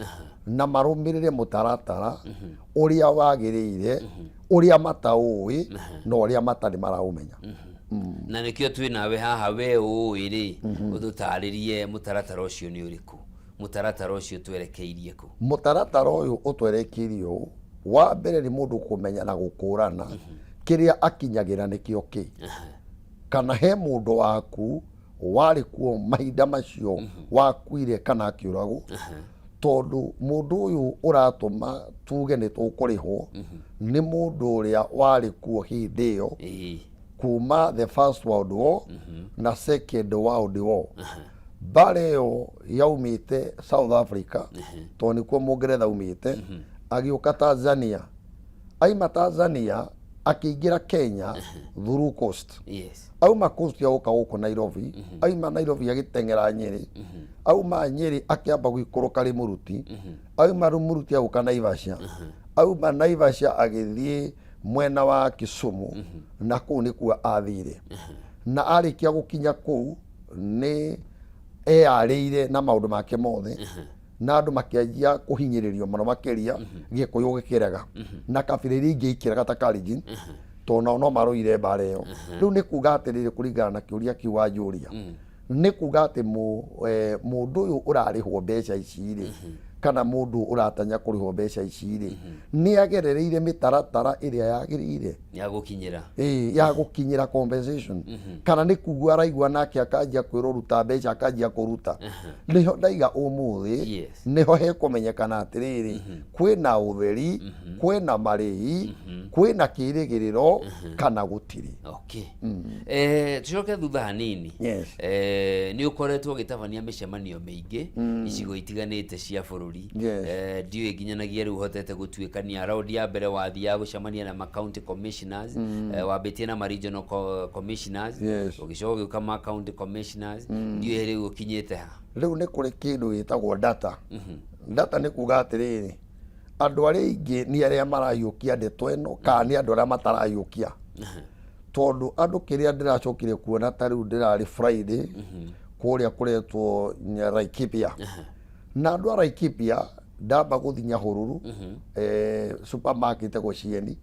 na marũmĩrĩre mũtaratara ũrĩa wagĩrĩire, ũrĩa mataũĩ na ũrĩa matarĩ maraũmenya. Na nĩkĩo twĩ nawe haha, we ũĩ rĩ, ũtũtarĩrie mũtaratara ũcio nĩ ũrĩkũ, mũtaratara ũcio twerekeirie kũ? Mũtaratara ũyũ ũtwerekeirie ũũ: wa mbere nĩ mũndũ kũmenya na gũkũrana kĩrĩa akinyagĩra nĩkĩo kĩ, kana he mũndũ waku warĩ kuo mahinda macio wakuire kana akĩũragwo, tondũ mũndũ ũyũ ũratũma tuge nĩ tũkũrĩhwo nĩ mũndũ ũrĩa warĩ kuo hĩndĩ ĩyo, kuma the First World War na Second World War. Mbara ĩyo yaumĩte South Africa, tondũ nĩkuo Mũngeretha aumĩte, agĩũka Tanzania, aima Tanzania akĩingĩra Kenya through coast. Auma coast agoka gũkũ Nairobi, aima Nairobi agĩteng'era Nyĩrĩ, auma Nyĩrĩ akĩamba gũikũrũka Rĩmũruti, auma Rĩmũruti agũka Naivasha, auma Naivasha agĩthiĩ mwena wa Kisumu, na kũu nĩkuo athire. Na arĩkia gũkinya kũu nĩ eyarĩire na maũndũ make mothe, na andũ makĩanjia kũhinyĩrĩrio mũno makĩria, Gĩkũyũ gĩkĩrega na kabira iria ingĩ ikĩrega ta Kalenjin, tondũ nao no marũire mbara ĩyo. Rĩu nĩ kuga atĩrĩrĩ, kũringana na kĩũria kĩu wanjũria, nĩ kuga atĩ mũndũ ũyũ ũrarĩhwo mbeca ici rĩ, kana mũndũ ũratanya kũrĩhwo mbeca ici rĩ, nĩ agerereire mĩtaratara ĩrĩa yagĩrĩire ya gũkinyĩra. Ĩĩ, ya gũkinyĩra compensation, kana nĩ kugua araigua nake akanjia kwĩrwo ruta mbeca, akanjia kũruta. Nĩho ndaiga ũmũthĩ nĩho hekũmenyekana atĩrĩrĩ, kwĩna ũtheri, kwĩna marĩhi, kwĩna kĩrĩgĩrĩro kana gũtirĩ. Okay. Tucoke thutha hanini. Nĩ ũkoretwo ũgĩtabania mĩcemanio mĩingĩ icigo itiganĩte cia bũrũri. Ndiũĩ nginyanagia rĩu ũhotete gũtuĩkania. Raundi ya mbere wathiaga gũcemania na ma county commissioners, wambĩtie na ma regional commissioners, ũgĩcoka ũgĩũka ma county commissioners. Ndiũĩ rĩu ũkinyĩte ha? Rĩu nĩ kũrĩ kĩndũ gĩtagwo data. Data nĩ kuga atĩrĩrĩ, andũ arĩa aingĩ nĩ arĩa marahiũkia ndeto ĩno kana nĩ andũ arĩa matarahiũkia, tondũ andũ kĩrĩa ndĩracokire kuona, ta rĩu ndĩrarĩ Friday kũrĩa kũretwo Laikipia, na andũ a Laikipia ndamba gũthiĩ Nyahururu, supermarket ĩtagwo Cieni,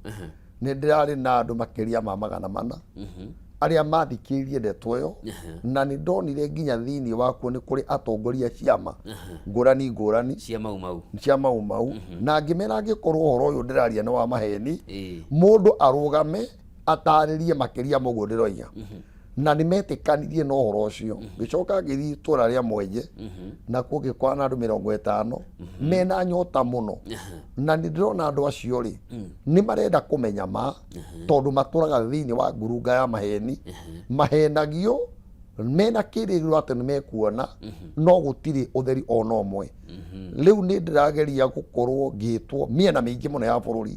nĩ ndĩrarĩ na andũ makĩria ma 400 arĩa mathikĩrĩirie ndeto ĩyo, na nĩ ndonire nginya thĩinĩ wakuo nĩ kũrĩ atongoria ciama ngũrani ngũrani. Cia Mau Mau. Cia Mau Mau. Na ngĩmera angĩkorwo ũhoro ũyũ ndĩraria nĩ wa maheni, mũndũ arũgame atarĩrie makĩria ma ũguo ndĩroiga, na nĩ metĩkanirie na ũhoro ũcio. Ngĩcoka ngĩthiĩ itũra rĩa Mwenje, nakuo ngĩkora na andũ 50 mena nyota mũno, na nĩ ndĩrona andũ acio rĩ, nĩ marenda kũmenya ma, tondũ matũraga thĩinĩ wa ngurunga ya maheni, mahenagio mena kĩrĩgĩrĩro atĩ nĩ mekuona, no gũtirĩ ũtheri ona ũmwe. Rĩu nĩ ndĩrageria gũkorwo ngĩtwo mĩena mĩingĩ mũno ya bũrũri,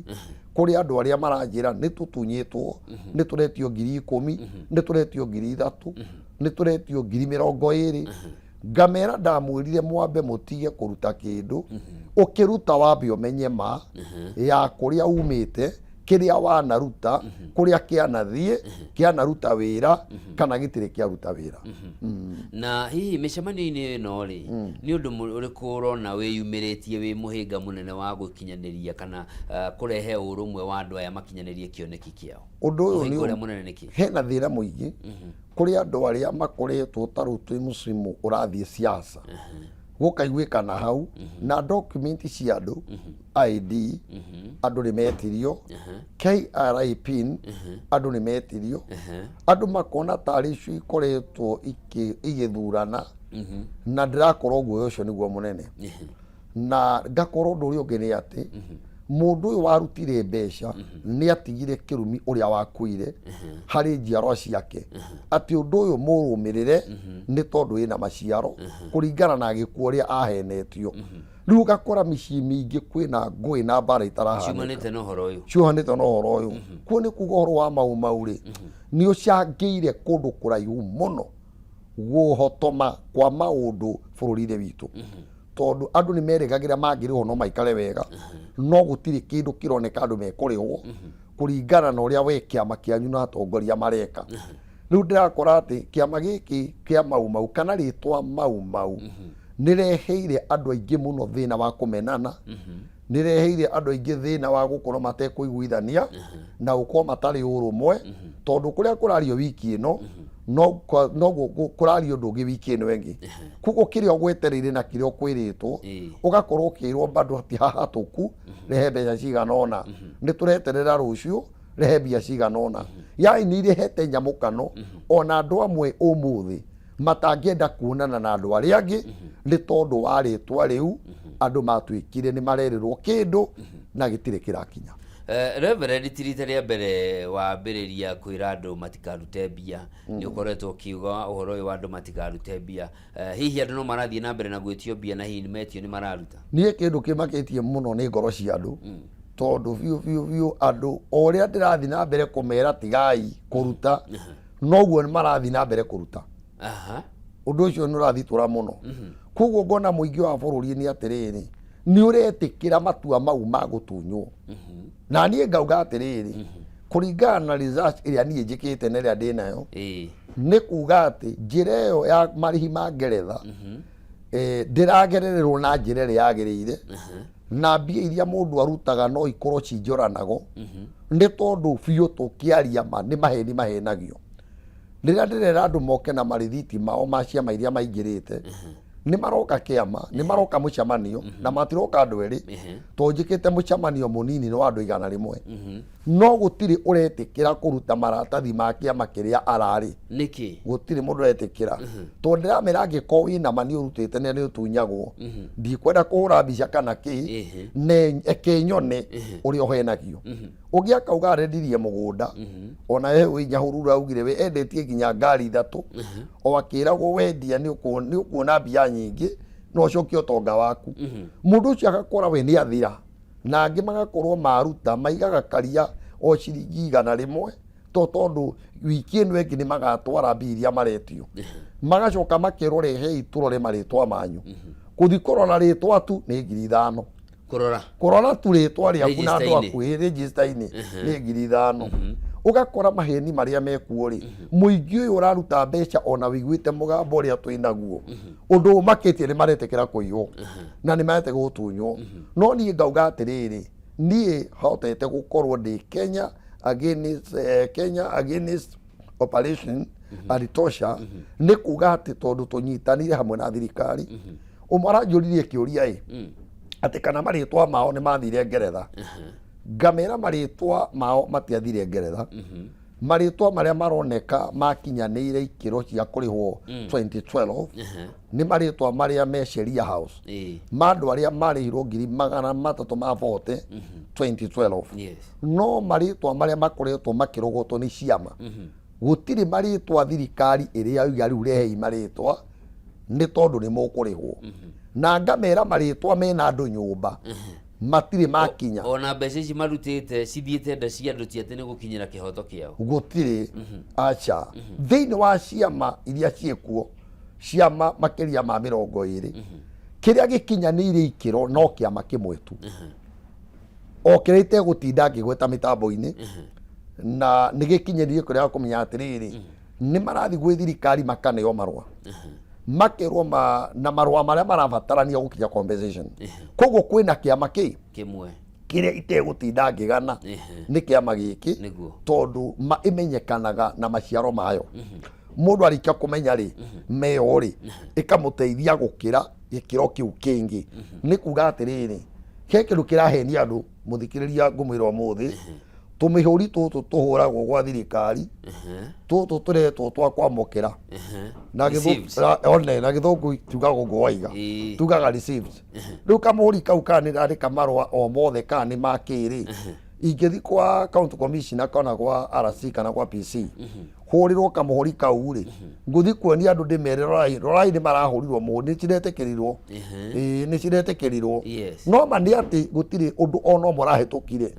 kũrĩ andũ arĩa maranjĩra nĩ tũtunyĩtwo, nĩ tũretio 10,000, nĩ tũretio 3,000, nĩ tũretio 20,000. Ngamera ndamwĩrire mwambe mũtige kũruta kĩndũ, ũkĩruta wambe ũmenye ma ya kũrĩa umĩte. Kĩrĩa wanaruta, kũrĩa kĩanathiĩ, kĩanaruta wĩra kana gĩtirĩ kĩaruta wĩra. Na hihi mĩcemanio-inĩ ĩno rĩ, nĩ ũndũ ũrĩkũ ũrona wĩyumĩrĩtie wĩ mũhĩnga mũnene wa gũkinyanĩria kana kũrehe ũrũmwe wa andũ aya makinyanĩrie kĩoneki kĩao? Ũndũ ũyũ Mũhĩnga nĩ ũrĩa mũnene nĩ kĩ? Hena thĩna mũingĩ kũrĩ andũ arĩa makoretwo ta rĩu twĩ mũcimu ũrathiĩ siasa, gũkaiguĩkana hau na document cia andũ, ID andũ nĩ metirio, KRA pin andũ nĩ metirio, andũ makona tarĩ icio ikoretwo igĩthurana, na ndĩrakorwo guoya ũcio nĩguo mũnene. Na ngakorwo ũndũ ũrĩa ũngĩ nĩ atĩ mũndũ ũyũ warutire mbeca nĩ atigire kĩrumi ũrĩa wakuire harĩ njiarwa ciake, atĩ ũndũ ũyũ mũrũmĩrĩre nĩ tondũ wĩna maciaro kũringana na gĩkuũ ũrĩa ahenetio. Rĩu ũgakora mĩciĩ mĩingĩ kwĩna ngũĩ na mbara itarahanĩka ciumanĩte na ũhoro ũyũ. Ciohanĩte na ũhoro ũyũ. Kuo nĩ kuga ũhoro wa Mau Mau rĩ, nĩ ũcangĩire kũndũ kũraihu mũno gũhotoma kwa maũndũ bũrũri-inĩ witũ, tondũ andũ nĩ merĩgagĩra mangĩrĩhwo no maikare wega, no gũtirĩ kĩndũ kĩroneka andũ mekũrĩhwo kũringana na ũrĩa we kĩama kĩanyu na atongoria mareka. Rĩu ndĩrakora atĩ kĩama gĩkĩ kĩa Mau Mau kana rĩtwa Mau Mau nĩreheire andũ aingĩ mũno thĩna wa kũmenana, nĩreheire andũ aingĩ thĩna wa gũkorwo matekũiguithania na gũkorwo matarĩ ũrũmwe, tondũ kũrĩa kũrario wiki ĩno no kũrario ũndũ ũngĩ wiki ĩno ĩngĩ. Koguo kĩrĩa ũgwetereire na kĩrĩa ũkwĩrĩtwo, ũgakorwo ũkĩrwo bado ti hahatũku, rehe mbeca cigana ũna, nĩ tũreterera rũciũ, rehe mbia cigana ũna. Yani nĩ irehete nyamũkano, ona andũ amwe ũmũthĩ matangĩenda kuonana na andũ arĩa angĩ nĩ tondũ wa rĩtwa rĩu. Andũ matuĩkire nĩ marerĩrwo kĩndũ na gĩtirĩ kĩrakinya. Reverend, ti rita rĩa mbere wambĩrĩria kwĩra andũ matikarute mbia. Nĩ ũkoretwo ũkiuga ũhoro ũyũ wa andũ matikarute mbia. Hihi andũ no marathiĩ na mbere na gwĩtio mbia, na hihi nĩ metio nĩ mararuta? Niĩ kĩndũ kĩmakĩtie mũno nĩ ngoro cia andũ, tondũ biũ biũ biũ andũ o ũrĩa ndĩrathiĩ na mbere kũmera tigai kũruta, noguo marathiĩ na mbere kũruta. Ũndũ ũcio nĩ ũrathitũra mũno. Koguo ngona mũingĩ wa bũrũri nĩ atĩrĩrĩ, nĩ ũretĩkĩra matua mau ma gũtunywo. Na niĩ ngauga atĩrĩrĩ, kũringana na research ĩrĩa niĩ njĩkĩte na ĩrĩa ndĩnayo, nĩ kuga atĩ njĩra ĩyo ya marĩhi ma Ngeretha ndĩragerererwo na njĩra ĩrĩa yagĩrĩire, na mbia iria mũndũ arutaga no ikorwo ci njoranago, nĩ tondũ biũ tũkĩaria ma nĩ maheni mahenagio. Rĩrĩa ndĩrera andũ moke na marĩthiti mao ma ciama iria maingĩrĩte, nĩ maroka kĩama, nĩ maroka mũcemanio, na matiroka andũ erĩ, tondũ njĩkĩte mũcemanio mũnini nĩ wa andũ 100, no gũtirĩ ũretĩkĩra kũruta maratathi ma kĩama kĩrĩa ararĩ. Nĩkĩ? Gũtirĩ mũndũ ũretĩkĩra, tondũ ndĩramera angĩkorwo wĩna ma nĩ ũrutĩte na nĩ ũtunyagwo, ndikwenda kũhũra mbica kana kĩ, ne eke nyone ũrĩa ũhenagio. Ũngĩ akauga arendirie mũgũnda, ona he wĩ Nyahururu augire we endetie nginya ngari ithatũ, o akĩragwo wendia nĩ ũkuona mbia nyingĩ no ũcokie ũtonga waku. Mũndũ ũcio agakora we nĩ athira, na angĩ magakorwo maruta maigaga karia o ciringi 100, to tondũ wiki ĩno ĩngĩ nĩ magatwara mbia iria maretio. Magacoka makerwo rehei tũrore marĩtwa manyu. Kũthi kũrora rĩtwa tu nĩ 5,000. Kũrora. Kũrora tu rĩtwa rĩaku na andũ Register-inĩ. aku register-inĩ nĩ 5,000. Ũgakora maheni marĩa mekuo rĩ, mũingĩ ũyũ ũraruta mbeca ona wĩiguĩte mũgambo ũrĩa twĩ naguo, ũndũ ũmakĩtie nĩ maretĩkĩra kũiywo na nĩ maretĩkĩra gũtunywo. No niĩ ngauga atĩrĩrĩ, niĩ hotete gũkorwo ndĩ Kenya against, Kenya against operation and torture, nĩ kuga atĩ tondũ tũnyitanire hamwe na thirikari. Ũmwe aranjũririe kĩũria ĩ atĩ kana marĩtwa mao nĩ mathire Ngeretha. Ngamera marĩtwa mao matiathire Ngeretha. Marĩtwa marĩa maroneka makinyanĩire ikĩro cia kũrĩhwo 2012 nĩ marĩtwa marĩa me Sheria House, ma andũ arĩa marĩhirwo 340,000 2012. No marĩtwa marĩa makoretwo makĩrogotwo nĩ ciama, gũtirĩ marĩtwa thirikari ĩrĩa yoiga rĩu rehei marĩtwa nĩ tondũ nĩ mũkũrĩhwo. Na ngamera marĩtwa mena andũ nyũmba matirĩ makinya. Ona mbeca ici marutĩte cithiĩte nda cia andũ, ti atĩ nĩ gũkinyĩra kĩhoto kĩao. Gũtirĩ, aca. Thĩinĩ wa ciama iria ciĩkuo, ciama makĩria ma 20, kĩrĩa gĩkinyanĩire ikĩro no kĩama kĩmwe tu. O kĩrĩa itegũtinda ngĩgweta mĩtambo-inĩ, na nĩ gĩkinyĩrie kũrĩa kũmenya atĩrĩrĩ, nĩ marathiĩ gwĩ thirikari makaneo marũa, makerwo ma, na marũa marĩa marabatarania gũkinya compensation. Koguo kwĩna kĩama kĩ kĩmwe kĩrĩa itegũtinda ngĩgana nĩ kĩama gĩkĩ, Nĩguo. tondũ ma ĩmenyekanaga na maciaro mayo. Mũndũ arĩkia kũmenya rĩ, meyo rĩ, ĩkamũteithia gũkĩra gĩkĩro kĩu kĩngĩ. Nĩ kuga atĩrĩrĩ, he kĩndũ kĩrahenia andũ, mũthikĩrĩria, ngũmwĩra ũmũthĩ, tũmĩhũri tũtũ tũhũragwo gwa thirikari, tũtũ tũretwo twa kwamũkĩra na Received. one na gĩthũngũ tugaga ũguo waiga, tugaga received. Rĩu kamũhũri kau kana nĩ ndandĩka marũa o mothe kana nĩ ma kĩrĩ, ingĩthi kwa county commissioner kana kwa RC kana kwa PC, hũrĩrwo kamũhũri kau rĩ, ngũthi kuonia andũ ndĩmere, rorai, rorai, nĩ marahũrirwo mũhũri, nĩ ciretĩkĩrirwo. Ĩĩ, nĩ ciretĩkĩrirwo. No ma nĩ atĩ gũtirĩ ũndũ ona ũmwe ũrahĩtũkire.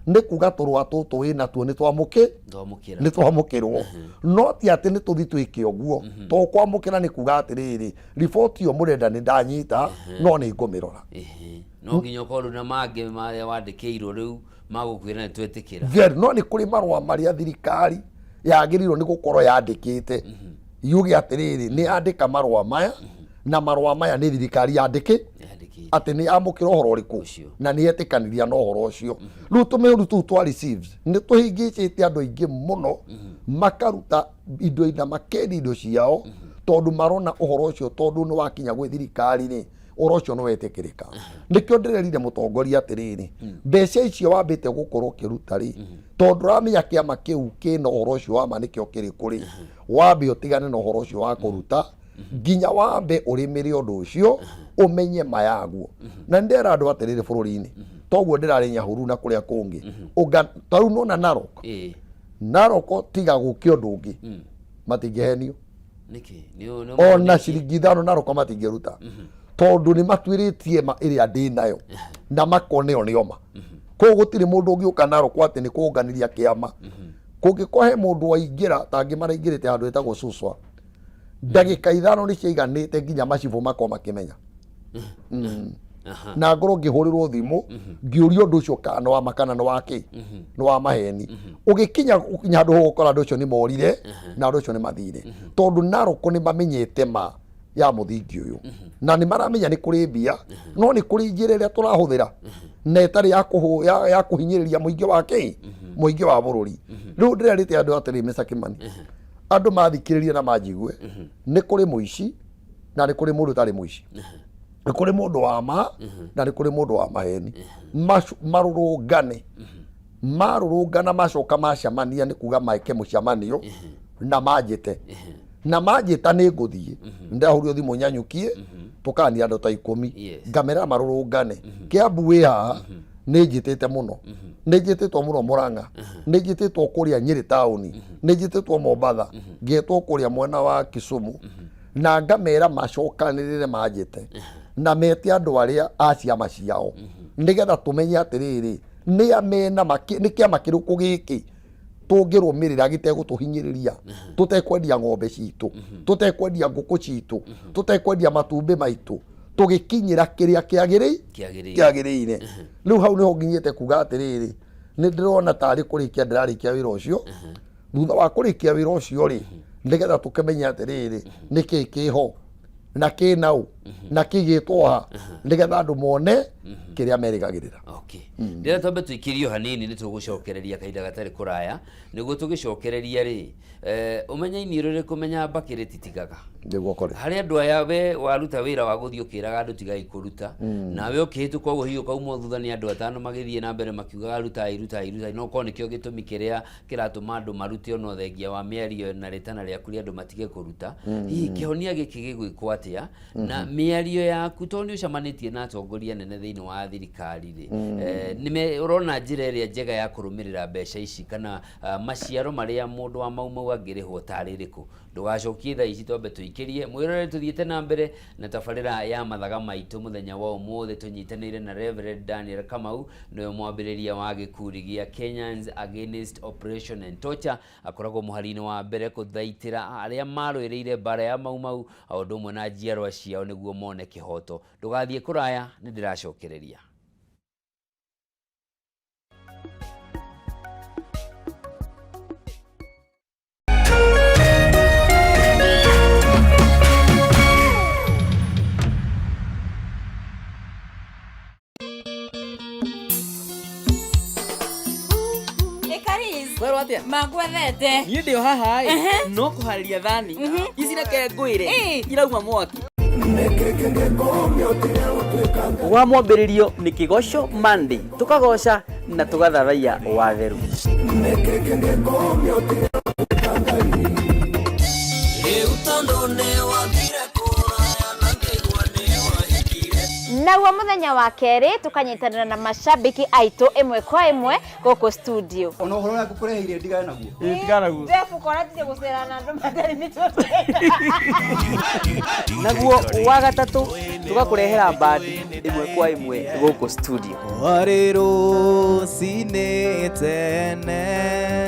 Nĩ kuga tũrũa tũtũ wĩ natuo nĩ twamũkĩ Twamũkĩra. Nĩ twamũkĩrwo, no ti atĩ nĩ tũthi twĩke ũguo. To kwamũkĩra nĩ kuga atĩrĩrĩ, riboti ĩyo mũrenda nĩ ndanyita, no nĩ ngũmĩrora. No nginya ũkorwo rĩu na mangĩ marĩa wandĩkĩirwo rĩu magũkwĩra nĩ twetĩkĩra. Very, no nĩ kũrĩ marũa marĩa thirikari yagĩrĩirwo nĩ gũkorwo yandĩkĩte, yuge atĩrĩrĩ, nĩ yandĩka marũa maya, na marũa maya nĩ thirikari yandĩkĩ atĩ nĩ yamũkĩra ũhoro ũrĩkũ na nĩ yetĩkanĩria na ũhoro ũcio. Rĩu tũmĩũru tũu twa receives nĩ tũhĩngĩcĩte andũ aingĩ mũno, makaruta indo na makendia indo ciao, tondũ marona ũhoro ũcio, tondũ nĩ wakinya gwĩ thirikari rĩ, ũhoro ũcio nĩ wetĩkĩrĩka. Nĩkĩo ndĩrerire mũtongoria atĩrĩrĩ, mbeca icio wambĩte gũkorwo ũkĩruta rĩ, tondũ ũramenya kĩama kĩu kĩna ũhoro ũcio wa ma nĩkĩo kĩrĩkũ rĩ, wambe ũtigane na ũhoro ũcio wa kũruta nginya wambe ũrĩmĩre ũndũ ũcio, ũmenye ma yaguo. Na nĩ ndĩrera andũ atĩrĩrĩ, bũrũri-inĩ toguo ndĩrarĩ Nyahururu na kũrĩa kũngĩ. Ta rĩu nona Narok, Narok tiga gũke ũndũ ũngĩ, matingĩhenio. Nĩkĩ? Nĩ Ona ciringi 5 Narok matingĩruta, tondũ nĩ matuĩrĩtie ma ĩrĩa ndĩ nayo na makona ĩyo nĩo ma. Koguo gũtirĩ mũndũ ũngĩũka Narok atĩ nĩ kũnganĩria kĩama. Kũngĩkorwo he mũndũ waingĩra ta angĩ maraingĩrĩte handũ hetagwo Suswa, ndagĩka 5 nĩ ciaiganĩte nginya macibũ makorwo makĩmenya. Na ngorwo ngĩhũrĩrwo thimũ ngĩũrio ũndũ ũcio kana nĩ wa ma kana nĩ wa kĩ, nĩ wa maheni. Ũgĩkinya ũkinya handũ ũgũkora andũ acio nĩ morire na andũ acio nĩ mathire, tondũ Narok nĩ mamenyete ma ya mũthingi ũyũ na nĩ maramenya nĩ kũrĩ mbia, no nĩ kũrĩ njĩra ĩrĩa tũrahũthĩra na ĩtarĩ ya ya kũhinyĩrĩria mũingĩ wa kĩ, mũingĩ wa bũrũri. Rĩu ndĩrerĩte andũ atĩrĩ, Mr. Kimani, andũ mathikĩrĩrie na manjigue, nĩ kũrĩ mũici na nĩ kũrĩ mũndũ ũtarĩ mũici, nĩ kũrĩ mũndũ wa ma na nĩ kũrĩ mũndũ wa maheni. Marũrũngane, marũrũngana, macoka macemania, nĩ kuga meke mũcemanio na manjĩte, na manjĩta nĩ ngũthiĩ. Ndahũrio thimũ nyanyũkie, tũkania andũ ta 10. Ngamera marũrũngane. Kĩambu wĩ haha, nĩ njĩtĩte mũno, nĩ njĩtĩtwo mũno Mũrang'a, nĩ njĩtĩtwo kũrĩa Nyĩrĩ taũni, nĩ njĩtĩtwo Mombatha, ngetwo kũrĩa mwena wa Kisumu, na ngamera macokanĩrĩre manjĩte na mete andũ arĩa a ciama ciao, nĩgetha tũmenye atĩrĩrĩ, nĩ a mena nĩ kĩama kĩrĩkũ gĩkĩ tũngĩrũmĩrĩra gĩtegũtũhinyĩrĩria, tũtekwendia ng'ombe citũ, tũtekwendia ngũkũ citũ, tũtekwendia matumbĩ maitũ, tũgĩkinyĩra kĩrĩa kĩagĩrĩire. Kĩagĩrĩire. Kĩagĩrĩire. Rĩu hau nĩho nginyĩte kuga atĩrĩrĩ, nĩ ndĩrona tarĩ kũrĩkia ndĩrarĩkia wĩra ũcio. Thutha wa kũrĩkia wĩra ũcio rĩ, nĩgetha tũkĩmenye atĩrĩrĩ, nĩkĩ kĩho na kĩ naũ na kĩgĩtwo ha, nĩgetha andũ mone kĩrĩa merĩgagĩrĩra. Okay. Ndĩrenda twambe tũikĩrio hanini, nĩ tũgũcokereria kahinda gatarĩ kũraya. Nĩguo tũgĩcokereria rĩ, ũmenye iniũrũ rĩkũmenya mbakĩ rĩtitigaga. Nĩguo kũrĩ. Harĩ andũ aya we waruta wĩra wa gũthiĩ ũkĩraga andũ tigai kũruta, nawe ũkĩhĩtũka ũguo hihi ũkaumwo thutha nĩ andũ atano magĩthiĩ na mbere makiugaga rutai, rutai, rutai. No korwo nĩkĩo gĩtũmi kĩrĩa kĩratũma andũ marute, ona thengia wa mĩario na rĩtana rĩaku rĩa andũ matige kũruta. Hihi kĩhonia gĩkĩ gĩgwĩkwo atĩa? Na mĩario yaku, tondũ nĩ ũcemanĩtie na atongoria anene thĩinĩ wa thirikari rĩ, ũrona njĩra ĩrĩa njega ya kũrũmĩrĩra mbeca ici kana maciaro marĩa mũndũ wa Mau Mau angĩrĩhwo tarĩ ĩrĩkũ? Ndũgacokie thaa ici, twambe tũikĩrie mwĩrore. Tũthiĩte na mbere na tabarĩra ya mathaga maitũ mũthenya wa ũmũthĩ, tũnyitanĩire na Reverend Daniel Kamau, nĩwe mwambĩrĩria wa gĩkundi gĩa Kenyans Against Oppression and Torture. Akoragwo mũhari-inĩ wa mbere kũthaitĩra arĩa marũĩrĩire mbara ya Mau Mau o ũndũ ũmwe na njiarwa ciao nĩguo mone kĩhoto. Ndũgathiĩ kũraya, nĩ ndĩracokereria. Mangwethete. Niĩ ndĩ o haha ĩ, Ehe. no kũharĩria thani ici reke ngwĩre Ĩ. irauma mwaki. Wa mwambĩrĩrio nĩ Kĩgoco Monday, tũkagoca na tũgathathaiya watheru. Rĩu tondũ nĩwathire kũraya na ngĩigua nĩwahikire. Naguo mũthenya wa kerĩ tũkanyitanĩra na mashabiki aitũ ĩmwe kwa ĩmwe gũkũ studio. Ona ũhoro ũrĩa ngũkũreheire ndigane naguo. Tigana naguo. Jeff ukora tije gũcera na andũ matarĩ mĩtwe. Naguo wa gatatũ tũgakũrehera bandi ĩmwe kwa ĩmwe gũkũ studio. Warĩ rũcinĩ tene.